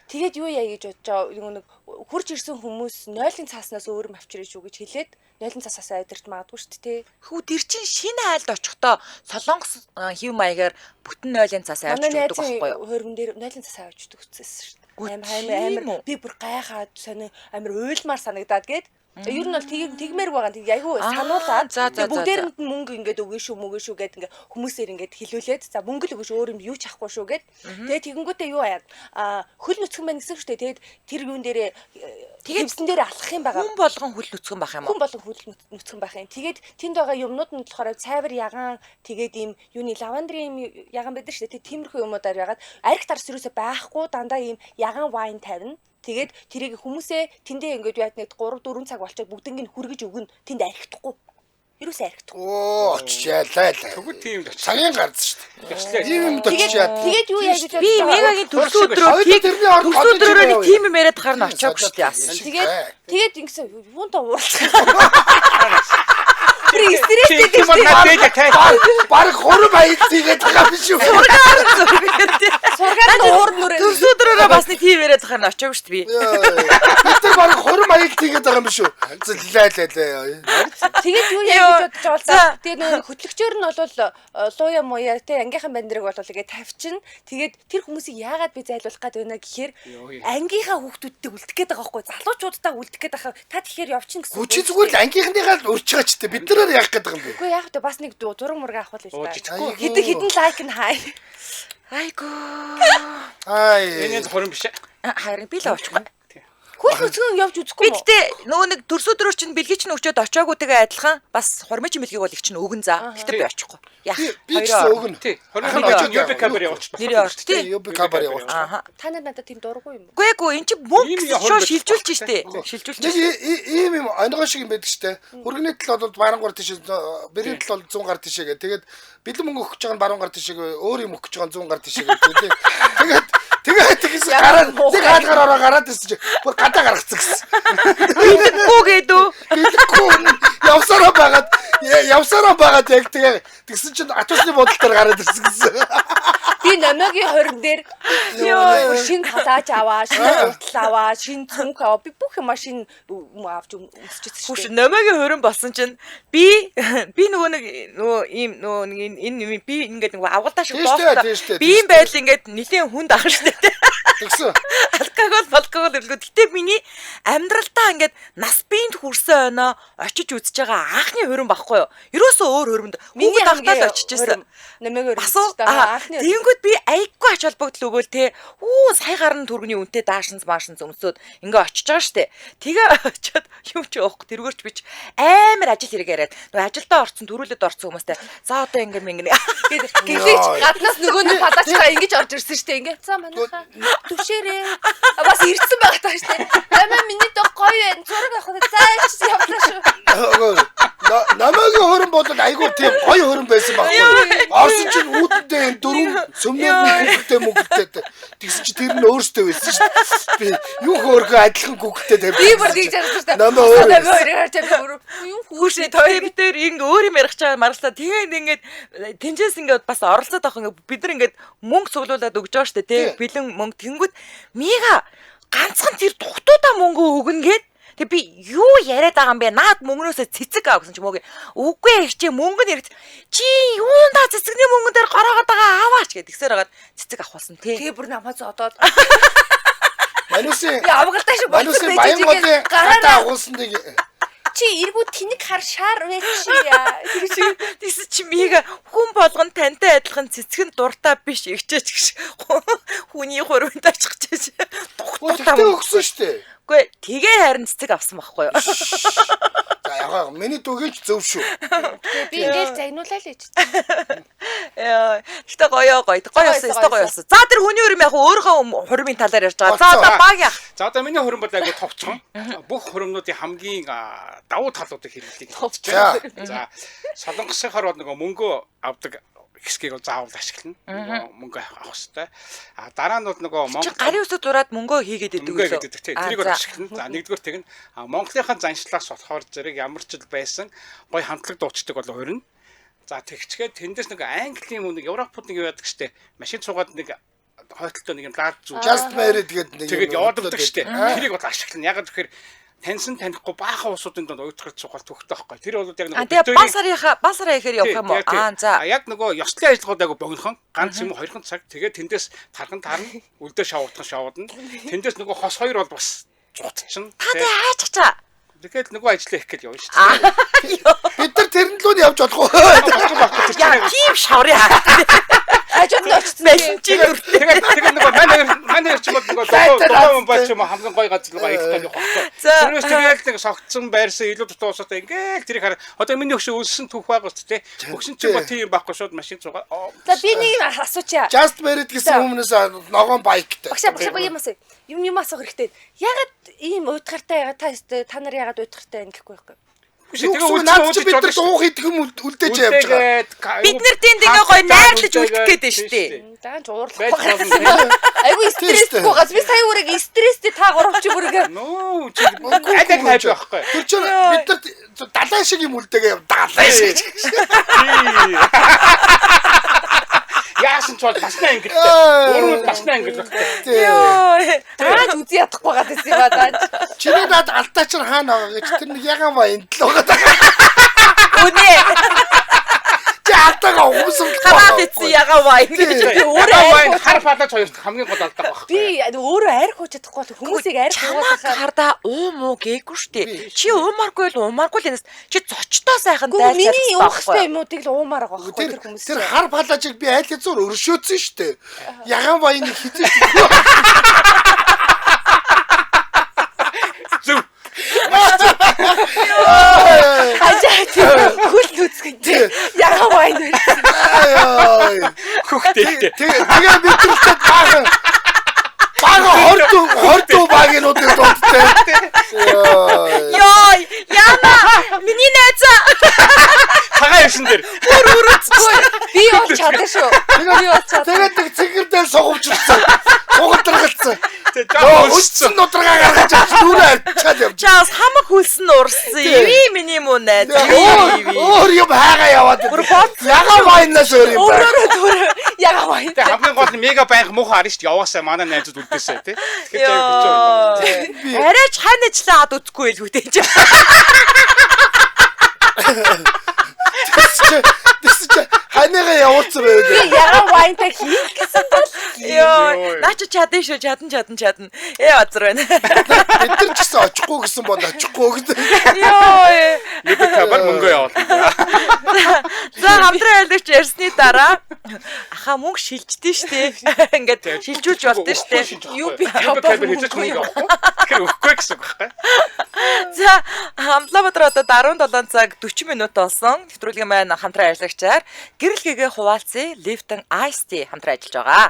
[SPEAKER 3] Тэгээд юу яа гэж бодож байгаа нэг хурж ирсэн хүмүүс нойлын цааснаас өөр юм авчирээ шүү гэж хэлээд нойлын цаасаас айдэрч магадгүй шүү дээ.
[SPEAKER 1] Хүү тэр чин шинэ айлд очихдоо Солонгос хэв маягаар бүтэн нойлын цаас авчиж өгдөг байхгүй юу?
[SPEAKER 3] Хөргөн дээр нойлын цаас авчиж өгсөн шүү дээ. Амар би бүр гайхаад сонио амар уйлмаар санагдаад гээд Ер нь бол тэгмээр байгаа. Тэг айгүй сануулаад бүгдээрэнд нь мөнгө ингээд өгнө шүү, мөнгө шүү гэд ингээд хүмүүсээр ингээд хилүүлээд за мөнгө л өгнө шүү, өөр юм юу ч авахгүй шүү гэд. Тэгээ тэгэнгүүтээ юу яа? Аа хөл нүцгэн байна гэсэн шүү дээ. Тэгээд тэр юун дээрээ тэгсэн дээрээ алхах юм байгаа.
[SPEAKER 1] Хүн болгон хөл нүцгэн байх юм уу?
[SPEAKER 3] Хүн болгон хөл нүцгэн байх юм. Тэгээд тэнд байгаа юмнууд нь болохоор цайвар ягаан тэгээд ийм юуны лавандрын юм ягаан байдаг шүү дээ. Тэг тиймэрхүү юмудаар ягаад арх тарс юусоо байхгүй дандаа ийм ягаан вайн тавина. Тэгээд тэрийг хүмүүсээ тэндээ ингээд яад нэг 3 4 цаг болчиход бүгднийг хүргэж өгнө. Тэнд архихдаггүй. Ерөөсөө архихдаггүй.
[SPEAKER 2] Оо очиж яалаа л.
[SPEAKER 4] Тэгвэл тийм л
[SPEAKER 2] цагийн гарц шүү дээ. Тийм юмд очиж яа.
[SPEAKER 3] Тэгээд юу яа гэж
[SPEAKER 1] би Мегагийн төрсөн өдрөөр төрсөн өдрөөрөө нэг тийм юм яриад хаар нь очиагүй шүү дээ.
[SPEAKER 3] Тэгээд ингэсэн юунтаа уурлах. Тэр стресстэй
[SPEAKER 4] тийм үү?
[SPEAKER 2] Бараг 3 баян тийгээд байгаа юм шүү.
[SPEAKER 1] Сургаар
[SPEAKER 3] Сургаар нь уур нүрээ.
[SPEAKER 1] Төрсөн өдрөөрөө Үгүй бас нэг тийм яриад байхаар нь очиагүй шүү дээ би.
[SPEAKER 2] Бид нар баг хурим аялт хийгээд байгаа юм биш үү? Лээ лээ лээ.
[SPEAKER 3] Тэгээд юу яа гэж бодож байгаа л да. Тэгээд нөгөө хөтлөгчөөр нь бол луя муя те ангийнхан бандрыг бол ингээд тавьчин. Тэгээд тэр хүмүүсийг яагаад би зайлуулах гээд байна гэхээр ангийнхаа хүүхдүүдтэй үлдэх гээд байгаа байхгүй залуучуудтай үлдэх гээд байгаа. Та тэгэхээр явчихна гэсэн.
[SPEAKER 2] Чи зүгээр л ангийнхныхаа л урьж байгаа ч те бид нараар яах гээд байгаа юм бэ?
[SPEAKER 3] Үгүй яах вэ бас нэг зураг мураг авах л та. Хэдэн хэдэн лайк нь хай.
[SPEAKER 1] Айгуу.
[SPEAKER 2] Ай.
[SPEAKER 4] Энэ хурим биш.
[SPEAKER 1] Харин би л очихгүй.
[SPEAKER 3] Хөл хөцгөн явж үзэхгүй
[SPEAKER 1] Би гэтээ нөгөө нэг төрсөдрөөр чинь бэлгийг чинь өчөөд очоогүйтэйгээ адилхан бас хурмын чинь бэлгийг бол их чинь өгөн за. Гэтээ би очихгүй. Яах.
[SPEAKER 2] Би ч гэсэн өгнө.
[SPEAKER 4] Тий. Хурим UB кабар явуучих.
[SPEAKER 1] Нэрээ орч тий.
[SPEAKER 2] UB кабар явуучих.
[SPEAKER 3] Та нар надад тийм дургүй юм уу?
[SPEAKER 1] Үгүй эгүй эн чинь мөнгө шууд шилжүүлж штэ. Шилжүүлж.
[SPEAKER 2] Нэг ийм юм онгой шиг юм байдаг штэ. Хүргэний тал бол баруун гар тийш, бэрийн тал бол зүүн гар тийш гээ. Тэгээд бэлэн мөнгө өгөх гэж байгаа нь баруун гар тийш, өөр юм өгөх гэж байгаа нь зүүн гар тийш гээ. Тэгээд тэгээд тэгсэн гараад нэг хаалгаар ороо гараад ирсэн чи бүр гадаа гаргацсан гэсэн.
[SPEAKER 1] Бэлэхгүй гэдэг үү?
[SPEAKER 2] Бэлэхгүй явсараа байгаад яг тэгээ тэгсэн чинь атусны бодол дээр гараад ирсэн гэсэн.
[SPEAKER 3] Би номогийн хорин дээр шин халааж аваа, шин уртал аваа, шин цүнх аваа. Би бүх юм шин авч өмсчихсэн
[SPEAKER 1] шүү. Номогийн хорин болсон чинь би нөгөө нэг нөгөө ийм нөгөө нэг энэ юм би ингээд нөгөө авгалдаа шиг боолтой. Би юм байдал ингээд нэлийн хүнд ах шүү дээ.
[SPEAKER 2] Тэгсэн.
[SPEAKER 1] Алкогол балкогол ирлгүй. Гэтэ миний амьдралдаа ингээд нас биеинд хүрсэн өнөө очиж үзэж байгаа анхны хөрөн багхгүй юу? Ерөөсөө өөр хөрөмд. Миний тагтаал очиж ирсэн.
[SPEAKER 3] Нэмэгээр
[SPEAKER 1] анхны. Тэгэнгүүт би аяггүй ач холбогдол өгөөл те. Үү сая гарan түргний үнэтэй даашинз маашинз өмсөөд ингээ очиж байгаа штэ. Тэгээ очиод юм чи уухгүй тэргээрч бич амар ажил хэрэг яриад. Нөгөө ажилдаа орцсон төрүүлээд орцсон хүмүүстэй. За одоо ингээ минь
[SPEAKER 3] гэлээч гаднаас нөгөө нэг палаачгаа ингэж орж ирсэн штэ. Ингээ за манайхаа түшээрээ. Бас ирсэн байгаа таа штэ. Намаа миний доо гоё байна. Зураг авах зааш явлаа шүү.
[SPEAKER 2] Намаагийн хөрөн бол айгүй тийм гоё хөрөн байсан байхгүй. Орсон чинь үүдэндээ юм дөрвөн сөмнөр нь гүгэлтэй мөгөлтэй. Тэгсэн чинь тэр нь өөртөө байсан шүү дээ. Би юу хөөрхөн адилхан гүгэлтэй тавьсан.
[SPEAKER 3] Би бүр тэгж харсан шүү дээ.
[SPEAKER 2] Намаа өөр.
[SPEAKER 3] Намаа өөр харж байгаа юм
[SPEAKER 1] хүүшээ тэр битэр ингэ өөр юм ярих чаа маргалаа. Тэгээд ингээд тэнцээс ингээд бас оролцоод авах ингээд бид нар ингээд мөнгө цуглуулад өгж байгаа шүү дээ тий. Бэлэн мөнгө тэнгүүд мига ганцхан тэр дугтуудаа мөнгө өгнө гээд тэг би юу яриад байгаа юм бэ? Наад мөнгнөөсөө цэцэг ав гэсэн чи мөг. Үгүй ээ чи мөнгө нь ирэх. Чи юундаа цэцэгний мөнгөн дээр гороогоод байгаа аваач гэд тэгсээр хагаад цэцэг авахулсан тий.
[SPEAKER 3] Тэгээ бүр намаа зодоод.
[SPEAKER 2] Манусын
[SPEAKER 3] би авгалдаа шиг
[SPEAKER 2] болсон байж байгаа. Гараа агуулсан нэг
[SPEAKER 3] чи эргүү тэнэг хар шар вэ чи яа.
[SPEAKER 1] Тэр чи тэгсэн чи мига хүн болгон тантай адилхан цэцгэн дуртай биш эгчээч гэж хүний хурманд очих гэж
[SPEAKER 2] дугтаа өгсөн шүү дээ.
[SPEAKER 1] Үгүй тэгээ харин цэцэг авсан байхгүй юу?
[SPEAKER 2] За ягаа миний дүгийч зөв шүү.
[SPEAKER 3] Тэгээ би ингээл загнуулаа л ич.
[SPEAKER 1] Яа. Гэтэ гоё гоё. Гоё болсон, өстой гоё болсон. За тэр хүний хөрөм яг өөрийнхөө хурмын талаар ярьж байгаа. За одоо баг яах.
[SPEAKER 4] За одоо миний хөрөм бол айгу товчхон. Бүх хөрөмнүүдийн хамгийн давуу талуудыг хэрэглэдэг. За солонгосынхоор бол нөгөө мөнгө авдаг хэсгийг бол заавал ашиглана. Нөгөө мөнгө авах хэрэгтэй. А дараа нь бол нөгөө
[SPEAKER 1] Монгол гарын үсэг дураад мөнгөө хийгээд идэг
[SPEAKER 4] үү? Тий. Тэрийг бол ашиглана. За нэгдүгээр тэгнэ. А Монголынхаа заншлаас болохоор зэрэг ямар ч л байсан гой хамтлаг дуучдаг бол урина. За тэгчгээд тэндээс нэг Английн мөн нэг Европууд нэг юу яадаг штэ. Машин цугаад нэг хойтолтой нэг юм лаад зүү.
[SPEAKER 2] Just married гэдэг нэг
[SPEAKER 4] тэгээд яваад өгдөг штэ. Тэрийг бол ашиглана. Яг тэгэхээр таньсан танихгүй баахан улсуудын донд уйтгарч суугаад төгтөх байхгүй. Тэр бол яг
[SPEAKER 1] нөгөө тэгээ бал сарын ихээр явах юм уу? Аа за.
[SPEAKER 4] Яг нөгөө ёслолын ажиллагаад айгу богинохон ганц юм уу 2 цаг тэгээ тэндээс тархан тарна үлдээ шавуудхан шавуудна. Тэндээс нөгөө хос хоёр бол бас зугтчихна.
[SPEAKER 1] Та тэгээ хаачихчаа.
[SPEAKER 4] Тэгэхээр нөгөө ажиллаа их гэж явна шүү дээ.
[SPEAKER 2] Бид нар тэрэн лүү нь явж болохгүй.
[SPEAKER 1] Яа тийм шаврын хаа.
[SPEAKER 3] Хажууд нь очсон
[SPEAKER 1] байсан чи дүртэй.
[SPEAKER 4] Тэгээд нөгөө манай хоёр ч юм бол нөгөө долоо бай ч юм уу хамгийн гоё газар руу аялах гэж явах байхгүй. Тэрнээс тэгэл нэг согтсон байрсан илүү дутуу усаатай ингээл тэрийг хараа. Одоо миний өгшөө өлсөн түүх байгаа шүү дээ. Өгсөн чинь бол тийм байхгүй шууд машин цугаа.
[SPEAKER 3] За би нэг юм асуучаа.
[SPEAKER 2] Just married гэсэн өмнөөс ногоон байктай.
[SPEAKER 3] Багшаа юм асуу. Юм асуух хэрэгтэй. Ягаад ийм уйтгартай ягаад та нар ягаад уйтгартай юм гэхгүй байхгүй.
[SPEAKER 2] Тэгээ наад чи бид нар дуух идэх юм үлдээж явж байгаа.
[SPEAKER 1] Бид нар тэнд ингээ гоё найрлаж үлдэх гээд байна шүү дээ.
[SPEAKER 3] Даанч уурлахгүй. Айгу стрессгүй газ би сая үрэг стресстэй та гурав чи бүрэг.
[SPEAKER 4] Нөө чи аль аль хайж байхгүй.
[SPEAKER 2] Тэр чинь бид нар далайн шиг юм үлдээгээ далайн шиг.
[SPEAKER 4] Яа Яасан ч бол бас нэг ангилтай. Өөрөө бас нэг ангилалтай.
[SPEAKER 1] Йоо.
[SPEAKER 3] Тааж үзий ядахгүй гад байсан юм ба тааж.
[SPEAKER 2] Чиний над алтаа чинь хаана байгаа гэж тэр нэг ягаан баян л байгаа.
[SPEAKER 1] Үнэ.
[SPEAKER 2] Чи алтаагаа угсамлах
[SPEAKER 1] Хараад ицсэн ягаан вайн гэж.
[SPEAKER 3] Би өөрөө
[SPEAKER 4] Ягаан вайн
[SPEAKER 3] арх
[SPEAKER 4] хар палаж хоёр хамгийн гол алдаа байхгүй.
[SPEAKER 3] би өөрөө арх ууж чадахгүй бол хүмүүсийг арх
[SPEAKER 1] Чамаг
[SPEAKER 3] уугаасаа
[SPEAKER 1] хардаа уу муу гээгүй штэ. Чи уумааргүй л уумааргүй л энэс. Чи зочтой сайхан
[SPEAKER 3] Гүү
[SPEAKER 1] дайлж
[SPEAKER 3] миний уух
[SPEAKER 1] чадсан
[SPEAKER 3] хэрэгтэй юмнуудыг л уумаар байгаа байхгүй
[SPEAKER 2] Тэр
[SPEAKER 3] тэр хүмүүс.
[SPEAKER 2] тэр хар палажийг би аль хэзээ өршөөцсөн штэ. Ягаан баяныг хизээ.
[SPEAKER 4] Зөв.
[SPEAKER 3] Хажаа тийм хөл нүцгэн тийм ягаан вайн байсан.
[SPEAKER 2] Ай.
[SPEAKER 4] Хөхтэй.
[SPEAKER 2] Тэгээ мэдрэлтэй баахан бага 22 багийнуудын дундтай.
[SPEAKER 1] Йой, яна миний найз
[SPEAKER 4] Цагаан явсан дээр.
[SPEAKER 3] Өрөөцгүй. Би бол чадсан шүү. Би бол чадсан.
[SPEAKER 2] Тэгээд нэг цэнгэр дээр сугавчилсан. Сугадргалцсан.
[SPEAKER 4] Тэг
[SPEAKER 2] Йоо,
[SPEAKER 4] жаа
[SPEAKER 2] өссөн нудрага гаргаж авч нүрээ арчаад явж.
[SPEAKER 1] чаас хамаг хөлсөн урссан. Иви миний муу найз.
[SPEAKER 2] Өөр өөр юм хайгаа яваад.
[SPEAKER 1] Бүр бодсон.
[SPEAKER 2] Ягаан баянаас өөр юм байна.
[SPEAKER 3] Өөрөөрөө зүгээр ягаан вайн.
[SPEAKER 4] Тэг хамгийн гол нь мега байнга муухай харна шүү дээ. Яваасаа манай найзууд үлдээсэй тий. Тэгэхээр яг хэцүү байна.
[SPEAKER 1] Арайч хань ажиллаа ад үтгэхгүй л үтэй чи.
[SPEAKER 2] Тэс чи ханыгаа явуулсан байв.
[SPEAKER 3] Би ягаан вайнтай хийх гэсэн бол
[SPEAKER 1] Йоо, наа чи чадна шүү, чадна чадна чадна. Э базар байна.
[SPEAKER 2] Бид нар ч гэсэн очихгүй гэсэн бол очихгүй гэсэн.
[SPEAKER 1] Йоо.
[SPEAKER 4] Мега кабар мөнгө явуулна.
[SPEAKER 1] За хамтран айлгч ярьсны дараа аха мөнгө шилждэн штэ. Ингээд шилжүүлж болдсон штэ.
[SPEAKER 3] Юу би
[SPEAKER 4] кабар хязгаарч мөнгө явахгүй. Тэгэхээр өгөхгүй гэсэн үг байхгүй.
[SPEAKER 1] За Хамтлаабадар одоо 17 цаг 40 минут болсон. Нэвтрүүлгийн маань хамтран ажиллагчаар гэрэл гэгээ хуваалцъя. Lipton Ice Tea хамтран ажиллаж байгаа.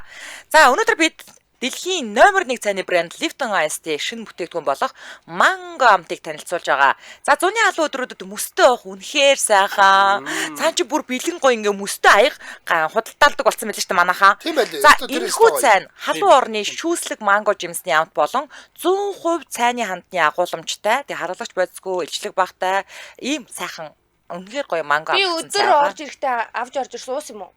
[SPEAKER 1] За өнөөдөр бид дэлхийн номер 1 цайны брэнд Lipton Ice Tea шинэ бүтээгдэхүүн болох Mango амтыг танилцуулж байгаа. За зуны халуун өдрүүдэд мөстөө уух үнэхээр сайхан. Цаан чи бүр бэлэн гоё ингээ мөстөө аяг худалдаалдаг болсон байл шүү дээ манайхаа.
[SPEAKER 2] Тийм байлээ.
[SPEAKER 1] За
[SPEAKER 2] Өстө тэр
[SPEAKER 1] энэхүү
[SPEAKER 2] өстө гоё.
[SPEAKER 1] цай нь халуун орны шүүслэг манго жимсний амт болон 100% цайны хандны агуулмжтай, тэг харуулагч бодисгүй, илчлэг багтай ийм сайхан үнэхээр гоё манго
[SPEAKER 3] би
[SPEAKER 1] амтсан
[SPEAKER 3] өдөр
[SPEAKER 1] цай байгаа.
[SPEAKER 3] орж ирэхдээ авч орж ирсэн уус юм уу?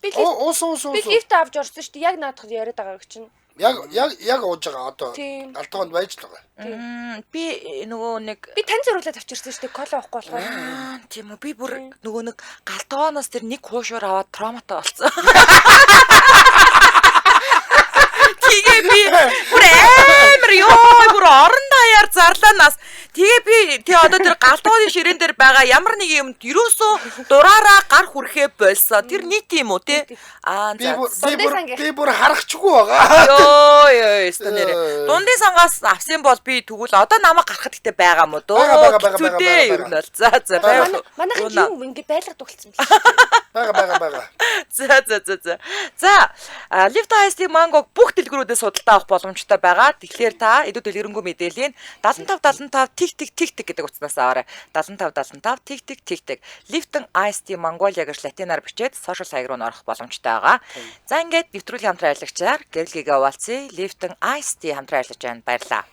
[SPEAKER 3] Би лифт
[SPEAKER 2] Уус уус
[SPEAKER 3] би
[SPEAKER 2] уус.
[SPEAKER 3] лифт авч орсон шүү дээ. Яг наадах яриад байгаа чинь.
[SPEAKER 2] Яг яг яг ууж байгаа одоо.
[SPEAKER 3] Тийм.
[SPEAKER 2] Алтгоонд байж л байгаа.
[SPEAKER 1] Би нөгөө нэг
[SPEAKER 3] Би тань зориулаад авчирсан шүү дээ. Кола уухгүй болохоор.
[SPEAKER 1] Аа, тийм үү би бүр нөгөө нэг галтгооноос тэр нэг хуушуур аваад травматай болсон. Тэгээ би бүр амар ёо бүр орон даяар зарлаанаас тэгээ би тэгээ одоо тэр галтгооны ширээн дээр байгаа ямар нэг юмд ерөөсөө дураараа гар хүрхээ болсон. Тэр нийт юм уу те? Аа
[SPEAKER 2] Би
[SPEAKER 1] за.
[SPEAKER 2] бүр би
[SPEAKER 3] Дундын
[SPEAKER 2] бүр
[SPEAKER 3] сангийн.
[SPEAKER 2] би бүр харахчгүй байгаа.
[SPEAKER 1] Ёо ёо ёо нэрэ. Дундын сангаас авсан бол би тэгвэл одоо намайг гарахад гэтээ байгаа мó дөө.
[SPEAKER 2] Байгаа, байгаа, байгаа,
[SPEAKER 1] Хэцүү
[SPEAKER 2] байгаа,
[SPEAKER 1] дээ
[SPEAKER 2] байгаа,
[SPEAKER 1] ер нь бол. За за
[SPEAKER 2] Байгаа.
[SPEAKER 1] байв.
[SPEAKER 3] Манайхан
[SPEAKER 1] Уунаа.
[SPEAKER 3] юм ингэ байлгадаг болсон юм биш.
[SPEAKER 2] Байгаа байгаа байгаа.
[SPEAKER 1] За за за за. За, Lipton Ice Tea Mango бүх дэлгүүрүүдээс худалдаа авах боломжтой байгаа. Тэгэхээр та илүү дэлгэрэнгүй мэдээллийн 75 75 тэг тэг тэг тэг гэдэг утаснаас аваарай. 75 75 тэг тэг тэг тэг. Lipton Ice Tea Mongolia гэж латинаар бичээд сошиал хаяг руу н орох боломжтой байгаа. За ингээд нэвтрүүлгийн хамтран ажиллагчаар гэрэл гэгээ хуваалцъя. Lipton Ice Tea хамтран ажиллаж байна. Баярлалаа.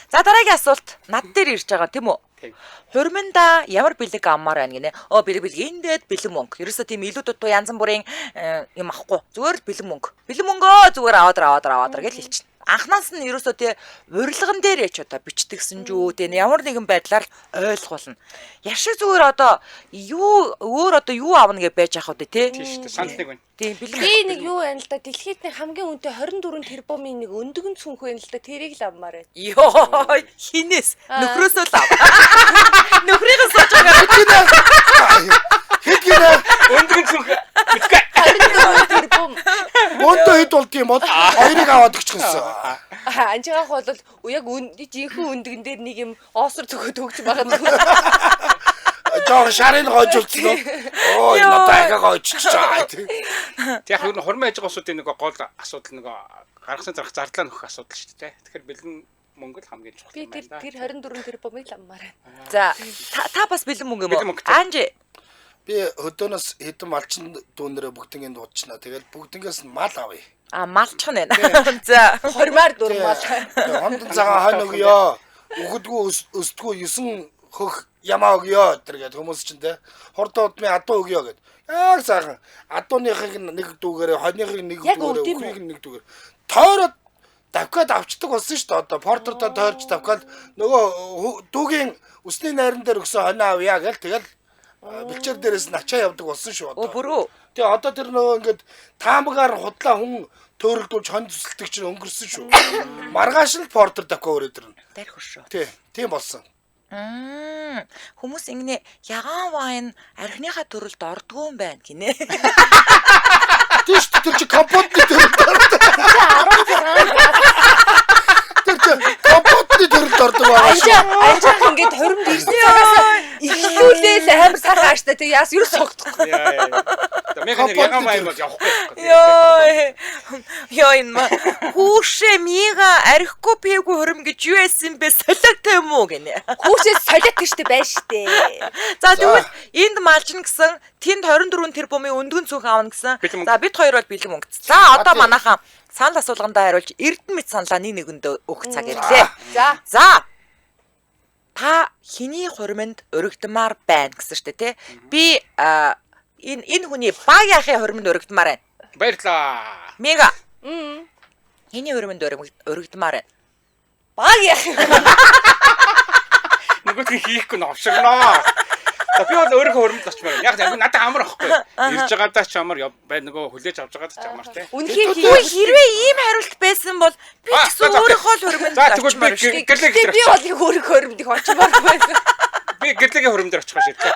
[SPEAKER 1] За дараагийн асуулт над дээр ирж байгаа тийм үү?
[SPEAKER 4] Тийм.
[SPEAKER 1] Хурминда ямар бэлэг авмаар байна гинэ? Оо бэлэг бэлэг эндээд бэлэн мөнгө. Ерөөсөө тийм илүү дутуу янз бүрийн юм авахгүй. Зүгээр л бэлэн мөнгө. Бэлэн мөнгөө зүгээр аваад аваад аваад гэж хэлчихнэ. Анхнаас нь ерөөсөө тий урилган дээр яч одоо бичдэгсэн жүү тий ямар нэгэн байдлаар л ойлгуулна. Яшиг зүгээр одоо юу өөр одоо юу авна гэж байж ах вэ тий?
[SPEAKER 4] Тийм шүү дээ. Санал нэг байна.
[SPEAKER 1] Тийм бэлэн.
[SPEAKER 3] Би нэг юу байна л да. Дэлхийд нэг хамгийн үнэтэй 24 тэрбумын нэг өндөгөн цүнх байна л да. Тэрийг л авмаар байна.
[SPEAKER 1] Йоо хинээс нөхрөөсөө л ав. Нөхрийг нь сууж байгаа.
[SPEAKER 2] Хэд гинэ?
[SPEAKER 4] Өндгөн цүнх мэдгүй.
[SPEAKER 3] 24 тэрбум.
[SPEAKER 2] Мөнтө хэд болд юм бол хоёрыг аваад өгчихсэн.
[SPEAKER 3] Анжигаах бол яг жинхэнэ өндгөн дээр нэг юм оосор зөгөөд өгч магадгүй.
[SPEAKER 2] Жоор шарын гойжуулсан уу? Ой, надад ахаа гойжчихаа.
[SPEAKER 4] Тэг яг ер нь хурмын аж ахуйн улсуудын нэг гол асуудал нэг гаргасан зарах зардлаа нөхөх асуудал шүү дээ. Тэгэхээр бэлэн мөнгө л хамгийн чухал
[SPEAKER 3] Би
[SPEAKER 4] юм
[SPEAKER 3] тэр
[SPEAKER 4] байна.
[SPEAKER 3] тэр 24 тэрбумыг л авмаар байна.
[SPEAKER 1] За та бас бэлэн мөнгө юм
[SPEAKER 4] Бэлэн
[SPEAKER 1] уу?
[SPEAKER 4] мөнгөтэй.
[SPEAKER 1] Анжи
[SPEAKER 2] Би хөдөөнөөс хэдэн малчин дүүнэрээ бүгднийг дуудчихна. Тэгэл бүгднгээс нь мал авъя.
[SPEAKER 1] А малчих нь байна. За.
[SPEAKER 3] Хормоор дурмал.
[SPEAKER 2] Хондон цагаан хонь өгөө. Өгдгүү өсдгүү 9 хөх ямаа өгөө тэр гээд хүмүүс чинь те. Хурдан удмын адуу өгөө гэд. Яг сайхан. Адууныхыг нэг дүүгээрээ, хоньныхыг нэг
[SPEAKER 3] Яг
[SPEAKER 2] дүүгээрээ,
[SPEAKER 3] өгд юм уу?
[SPEAKER 2] үхрийг нэг дүүгээр. Тойроод давхиад авчдаг болсон шүү дээ. Одоо портертой тойрч давхиад нөгөө дүүгийн үсний найран дээр өгсөн хонио авъя гэл тэгэл бэлчээр дээрээс нь ачаа явдаг болсон шүү
[SPEAKER 1] Өө
[SPEAKER 2] одоо.
[SPEAKER 1] бүрүү.
[SPEAKER 2] Тэгээ одоо тэр нөгөө ингээд таамгаар худлаа хүн төөрөгдүүлж хон зүсэлдэг чинь өнгөрсөн шүү. Маргааш л портер давхиа өрөөд ирнэ.
[SPEAKER 1] Дарих шүү.
[SPEAKER 2] Тий, тийм болсон.
[SPEAKER 1] Хүмүүс ингэнэ ягаан вайн архиныхаа төрөлд ордгоо юм байна гинэ.
[SPEAKER 2] Тийм шүү дээ, тэр чи компотны төрөлд ордог. Тэр чи компотны төрөлд ордог байгаа шүү.
[SPEAKER 3] Анжаах ингээд хоримд ирсэн цагаас эхлүүлээл амар сайхан ааштай тэг яас ерөөс согдохгүй.
[SPEAKER 4] Яа яа. Мега нэр ягаан вайн бол явахгүй байхгүй.
[SPEAKER 1] Йой. Йой энэ ма хүүшээ мига архигүй пэгүй хөрөм гэж юу яасан бэ? Солиотой юм уу гинэ.
[SPEAKER 3] Хүүшээ солиот гэжтэй байж штэ.
[SPEAKER 1] За тэгвэл энд малжин гэсэн тэнд 24 тэрбумын өндгөн цүнх аавна гэсэн.
[SPEAKER 4] Бэлэн мөнгө.
[SPEAKER 1] За бид хоёр бол бэлэн мөнгө. За одоо
[SPEAKER 2] тий.
[SPEAKER 1] манайхан санал асуулгандаа хариулж Эрдэнэ мэд саналаа нэг нэгэндээ өгөх цаг ирлээ.
[SPEAKER 3] За.
[SPEAKER 1] За. Та хиний хуримд өргөдмаар байна гэсэн штэ тий. Би энэ хүний баг яахын хуримд өргөдмаар байна.
[SPEAKER 4] Баярлаа.
[SPEAKER 1] Мега. Хиний хуримд өргөдмаар байна.
[SPEAKER 3] Баг яах юм.
[SPEAKER 4] Нөгөөх нь хийхгүй новшигноо. За би бол өөрийнхөө хөрөмд очмоор байна. Яг яг надад амар ахгүй. Ирж байгаадаа ч амар бай нөгөө хүлээж авч байгаадаа ч амар те.
[SPEAKER 3] Үнэхээр
[SPEAKER 1] Үгүй хэрвээ ийм хариулт байсан бол би ч
[SPEAKER 4] Аа,
[SPEAKER 1] гэсэн
[SPEAKER 4] за, за,
[SPEAKER 1] өөрийнхөө л хуримд
[SPEAKER 4] За тэгвэл би
[SPEAKER 1] очмоор шүү.
[SPEAKER 4] гэрлэг
[SPEAKER 3] Гэтэ би бол их өөрийнхөө хоримд их очмоор байсан.
[SPEAKER 4] Би гэрлэгийн хөрөм дээр очих шийдлээ.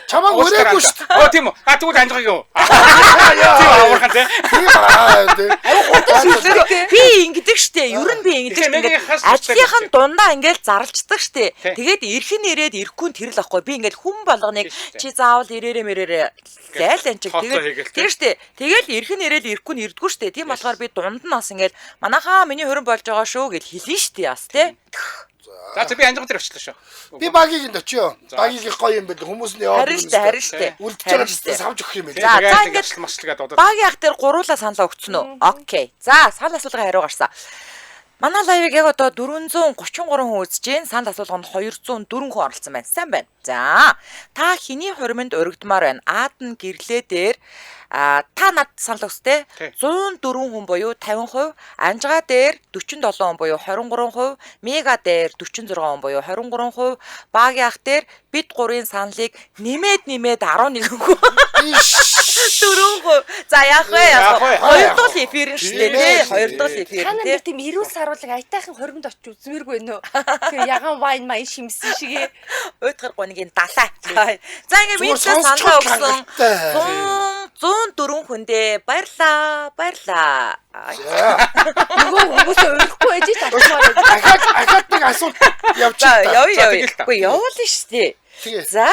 [SPEAKER 2] Чамайг өрөөгүй шүү дээ.
[SPEAKER 4] Оо тийм үү. А тэгвэл анжгааг юу? Тийм амархан те.
[SPEAKER 2] Тийм аа тий.
[SPEAKER 1] Би ингэдэг штэ. Ер нь би ингэдэг
[SPEAKER 4] Тэгэхээр
[SPEAKER 1] штэ.
[SPEAKER 4] нэг
[SPEAKER 1] Ингээд
[SPEAKER 4] хас тустай
[SPEAKER 1] ажлынхан
[SPEAKER 4] гэж.
[SPEAKER 1] дундаа ингээл зарлцдаг штэ.
[SPEAKER 4] Тий.
[SPEAKER 1] Тэгээд ирэх нь ирээд ирэхгүй нь тэр л ахгүй. Би ингээл хүн болгоныг
[SPEAKER 4] Тийм штэ.
[SPEAKER 1] чи заавал ирээрээ мэрээрээ лайл энэ чиг.
[SPEAKER 4] Тооцоо
[SPEAKER 1] Тэгээд
[SPEAKER 4] хийгээл, тий.
[SPEAKER 1] тэр штэ. Тэгэл ирэх нь ирээл ирэхгүй нь ирдэггүй штэ. Тийм болохоор би дунд нь бас ингээл манайхаа миний хөрөн болж байгаа шүү гэж хэлнэ штэ бас тий.
[SPEAKER 4] За за би анжган дээр очлоо шүү.
[SPEAKER 2] Би багийг энд очиё.
[SPEAKER 4] За.
[SPEAKER 2] Багийг их гоё юм байл. Хүмүүс нь яваад
[SPEAKER 1] Харин штэ, харин штэ.
[SPEAKER 2] Үлдэж байгаа
[SPEAKER 1] Харин
[SPEAKER 2] ч
[SPEAKER 1] штэ.
[SPEAKER 2] савж өгөх юм байл.
[SPEAKER 1] За, за,
[SPEAKER 4] За
[SPEAKER 1] ингээд
[SPEAKER 4] ингээд маслгээд удаад.
[SPEAKER 1] Баг яг дээр гуруула саналаа өгцөн үү? Окей. За, санал асуулгын хариу гарсан. Манай лайвыг яг одоо 433 хүн үзэж байна. Санал асуулганд 204 хүн оролцсон байна. Сайн байна. За, та хэний хуримд өргөдмөр байна? Аад нь гэрлээ дээр та над санал өгстэй
[SPEAKER 4] Тий.
[SPEAKER 1] 104 хүн буюу 50%, Анжгаа дээр 47 хүн буюу 23%, Мега дээр 46 хүн буюу 23%, Баг яах дээр бид гурийн саналыг нэмээд 11 хүн. 4%. За яах вэ?
[SPEAKER 4] Яах вэ?
[SPEAKER 1] Хоёр дахь эфир нь шүү дээ тий.
[SPEAKER 2] Тийм ээ.
[SPEAKER 1] Хоёр дахь эфир
[SPEAKER 3] Та нар
[SPEAKER 1] тий.
[SPEAKER 3] нэр тийм эрүүл саруулаг аятайхан хоримд очиж үзмээргүй нөө. Тэр ягаан вайн маян шимсэн шиг.
[SPEAKER 1] Уйтгар гунигийн далай. За ингээ
[SPEAKER 2] Зүгээр
[SPEAKER 1] минь саналаа
[SPEAKER 2] сонсчод
[SPEAKER 1] өгсөн
[SPEAKER 2] хангалттай.
[SPEAKER 1] 104 хүндээ баярлаа. Баярлаа. Ай.
[SPEAKER 3] Нөгөө хүмүүсээ урихгүй байж ч очмоор байж.
[SPEAKER 2] Дахиад дахиад нэг асуулт явчих
[SPEAKER 1] За
[SPEAKER 2] та.
[SPEAKER 1] явъя
[SPEAKER 4] За,
[SPEAKER 1] явъя.
[SPEAKER 4] тэгэл та.
[SPEAKER 1] Үгүй явуулна шүү дээ.
[SPEAKER 2] Тэгээ.
[SPEAKER 1] За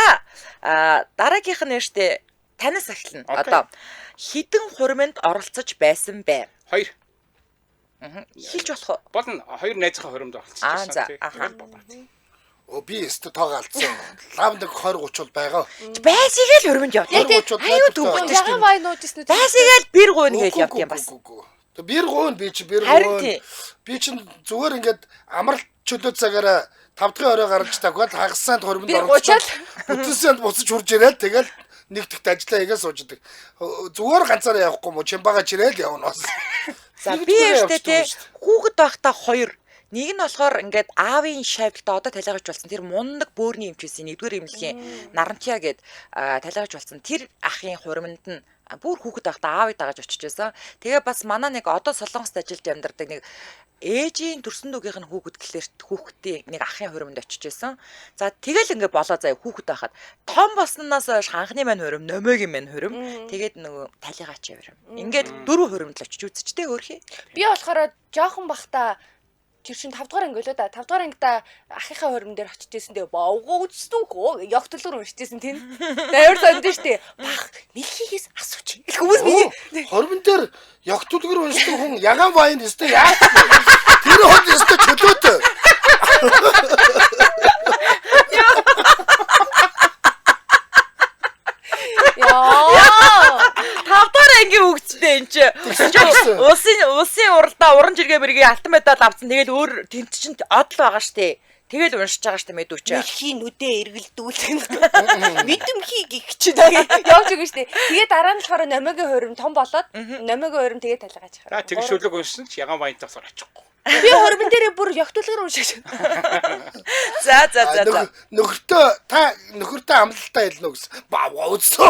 [SPEAKER 1] дараагийнх нь шүү дээ. Танаас эхэлнэ.
[SPEAKER 4] Окей.
[SPEAKER 1] Одоо хідэн хурманд оролцож байсан бэ?
[SPEAKER 4] Хоёр.
[SPEAKER 1] Хэлж болох уу?
[SPEAKER 4] Болно. Хоёр найзынхаа хөрөмд оролцож
[SPEAKER 1] Аа, за,
[SPEAKER 4] байсан.
[SPEAKER 1] аха.
[SPEAKER 4] Тэгэл болоо.
[SPEAKER 2] Оо би өстө тоог алдсан. Лав нэг 20 30 бол байгаа.
[SPEAKER 1] Байсыг л хурманд явдаг.
[SPEAKER 2] Яг тийм.
[SPEAKER 1] Аюу төвөгтэй шүү
[SPEAKER 3] Ягаан
[SPEAKER 1] дээ.
[SPEAKER 3] вайн ууж ирсэн үү?
[SPEAKER 1] Байсыг л бэр гуйна гэж явд юм бас.
[SPEAKER 2] Тэг бэр гуйн би чи бэр
[SPEAKER 1] Харин
[SPEAKER 2] гуйн.
[SPEAKER 1] тий.
[SPEAKER 2] Би чин зүгээр ингээд амралт чөлөө цагаараа 5 дахь орой гарч тавхад хагас санд хормонд
[SPEAKER 3] Бэр
[SPEAKER 2] оролцоод бүтэн санд буцаж хурж ирээл тэгэл нэг тэгт ажиллаа хийгээ сууж идэг. Зүгээр ганцаараа явахгүй мó чимбага чирээл явна бас.
[SPEAKER 1] За
[SPEAKER 2] Нэг
[SPEAKER 1] би
[SPEAKER 2] зүгээр
[SPEAKER 1] яштэй
[SPEAKER 2] явчихдаг
[SPEAKER 1] те
[SPEAKER 2] юм шүү дээ.
[SPEAKER 1] хүүхэд байхдаа хоёр нэг нь болохоор ингээд аавын шавьдалтай одоо талигач болсон тэр мундаг бөөрийн эмч байсан нэгдүгээр эмнэлгийн Нарантья гээд талигач болсон тэр ахын хуриманд нь бүр хүүхэд байхдаа аавыг дагаж очиж байсан. Тэгээ бас манай нэг одоо Солонгост ажиллаж амьдардаг нэг ээжийн төрсөн дүүгийнх нь хүүхэд гэлэр хүүхдийн нэг ахын хуриманд очиж байсан. За тэгэл ингээд болоо заяа хүүхэд байхад том болсноос хойш ханхны маань хурим, номогийн маань хурим. Тэгээд нөгөө талигач хурим. Ингээд дөрөв хуримд л очиж үзчихтэй хөөрхий.
[SPEAKER 3] Би болохоор жоохон бахта тэр чин 5 дугаар анги лөө да. 5 дугаар ангида ахынхаа хорим дээр очиж исэн тэгээ бовгоо үзсэн үү? Явталгар уншиж исэн тийм. Амар сонд штэ. Бах мэлхийгээс асууч. Хүмүүс миний
[SPEAKER 2] Хормон дээр ёгтөлгөр уншдаг хүн ягаан вайн өстө яах вэ? Тэр хол өстө чөлөөтэй.
[SPEAKER 3] Яа.
[SPEAKER 1] 5 дугаар ангийн хүүхдтэй энэ чи.
[SPEAKER 2] Тэгсэн.
[SPEAKER 1] Улсын уралдаа уран жиргээ мэргээ алтан медаль авсан. Тэгэл өөр тэнд чинь одл байгаа штэ. Тэгэл уншиж байгаа штэ мэдүүч.
[SPEAKER 3] Мэлхийн нүдэ эргэлдүүлэх. Мэдэмхий гих чи явж өгнө штэ. Тэгээ дараа нь болохоор номиогийн хурим том болоод номиогийн хурим тэгээ талгаач
[SPEAKER 4] За тэг шүлэг уншсан ч яган баянтаа болохоор очихгүй.
[SPEAKER 3] Би хурим дээрээ бүр ёгтуулгаар уншиж.
[SPEAKER 1] За за за за.
[SPEAKER 2] Нөхөртөө та нөхөртөө амлалтаа хэлнэ үү гэсэн. Баа үзсэн.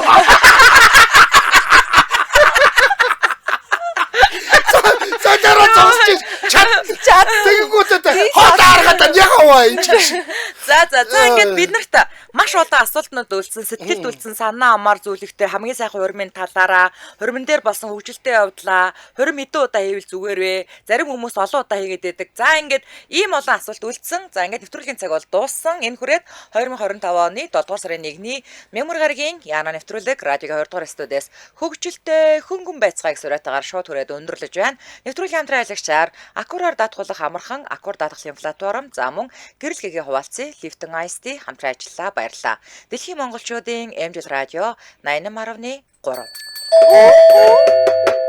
[SPEAKER 2] За дараа зогсож чад
[SPEAKER 1] Чад.
[SPEAKER 2] тэгэнгүүтээ хот аргаад яхаа энэ чи.
[SPEAKER 1] За за за ингээд бид нарт маш олон асуултнууд үлдсэн, сэтгэлд үлдсэн санаа амар зүйлэгтэй хамгийн сайхан хурмын талаараа, хурман дээр болсон хөгжилтэй явдлаа, хурим хэдэн удаа хийвэл зүгээр вэ? Зарим хүмүүс олон удаа хийгээд байдаг. За ингээд ийм олон асуулт үлдсэн. За ингээд нэвтрүүлгийн цаг бол дууссан. Энэ хүрээд 2025 оны 7 дугаар сарын 1-ний Мямар гарагийн Яна нэвтрүүлэг радиогийн 2 дугаар студиэс хөгжилтэй хөнгөн байцгааг суриатаагаар шууд хүрээд өндөрлөж байна. Нэвтрүүлгийн хамтран ажиллагчаар Акураар даатгуулах амархан Акур даатгалын платформ за мөн гэрэл гэгээ хуваалцъя Lifton Ice Tea хамтран ажиллалаа баярлалаа. Дэлхийн монголчуудын MJL радио 88.3.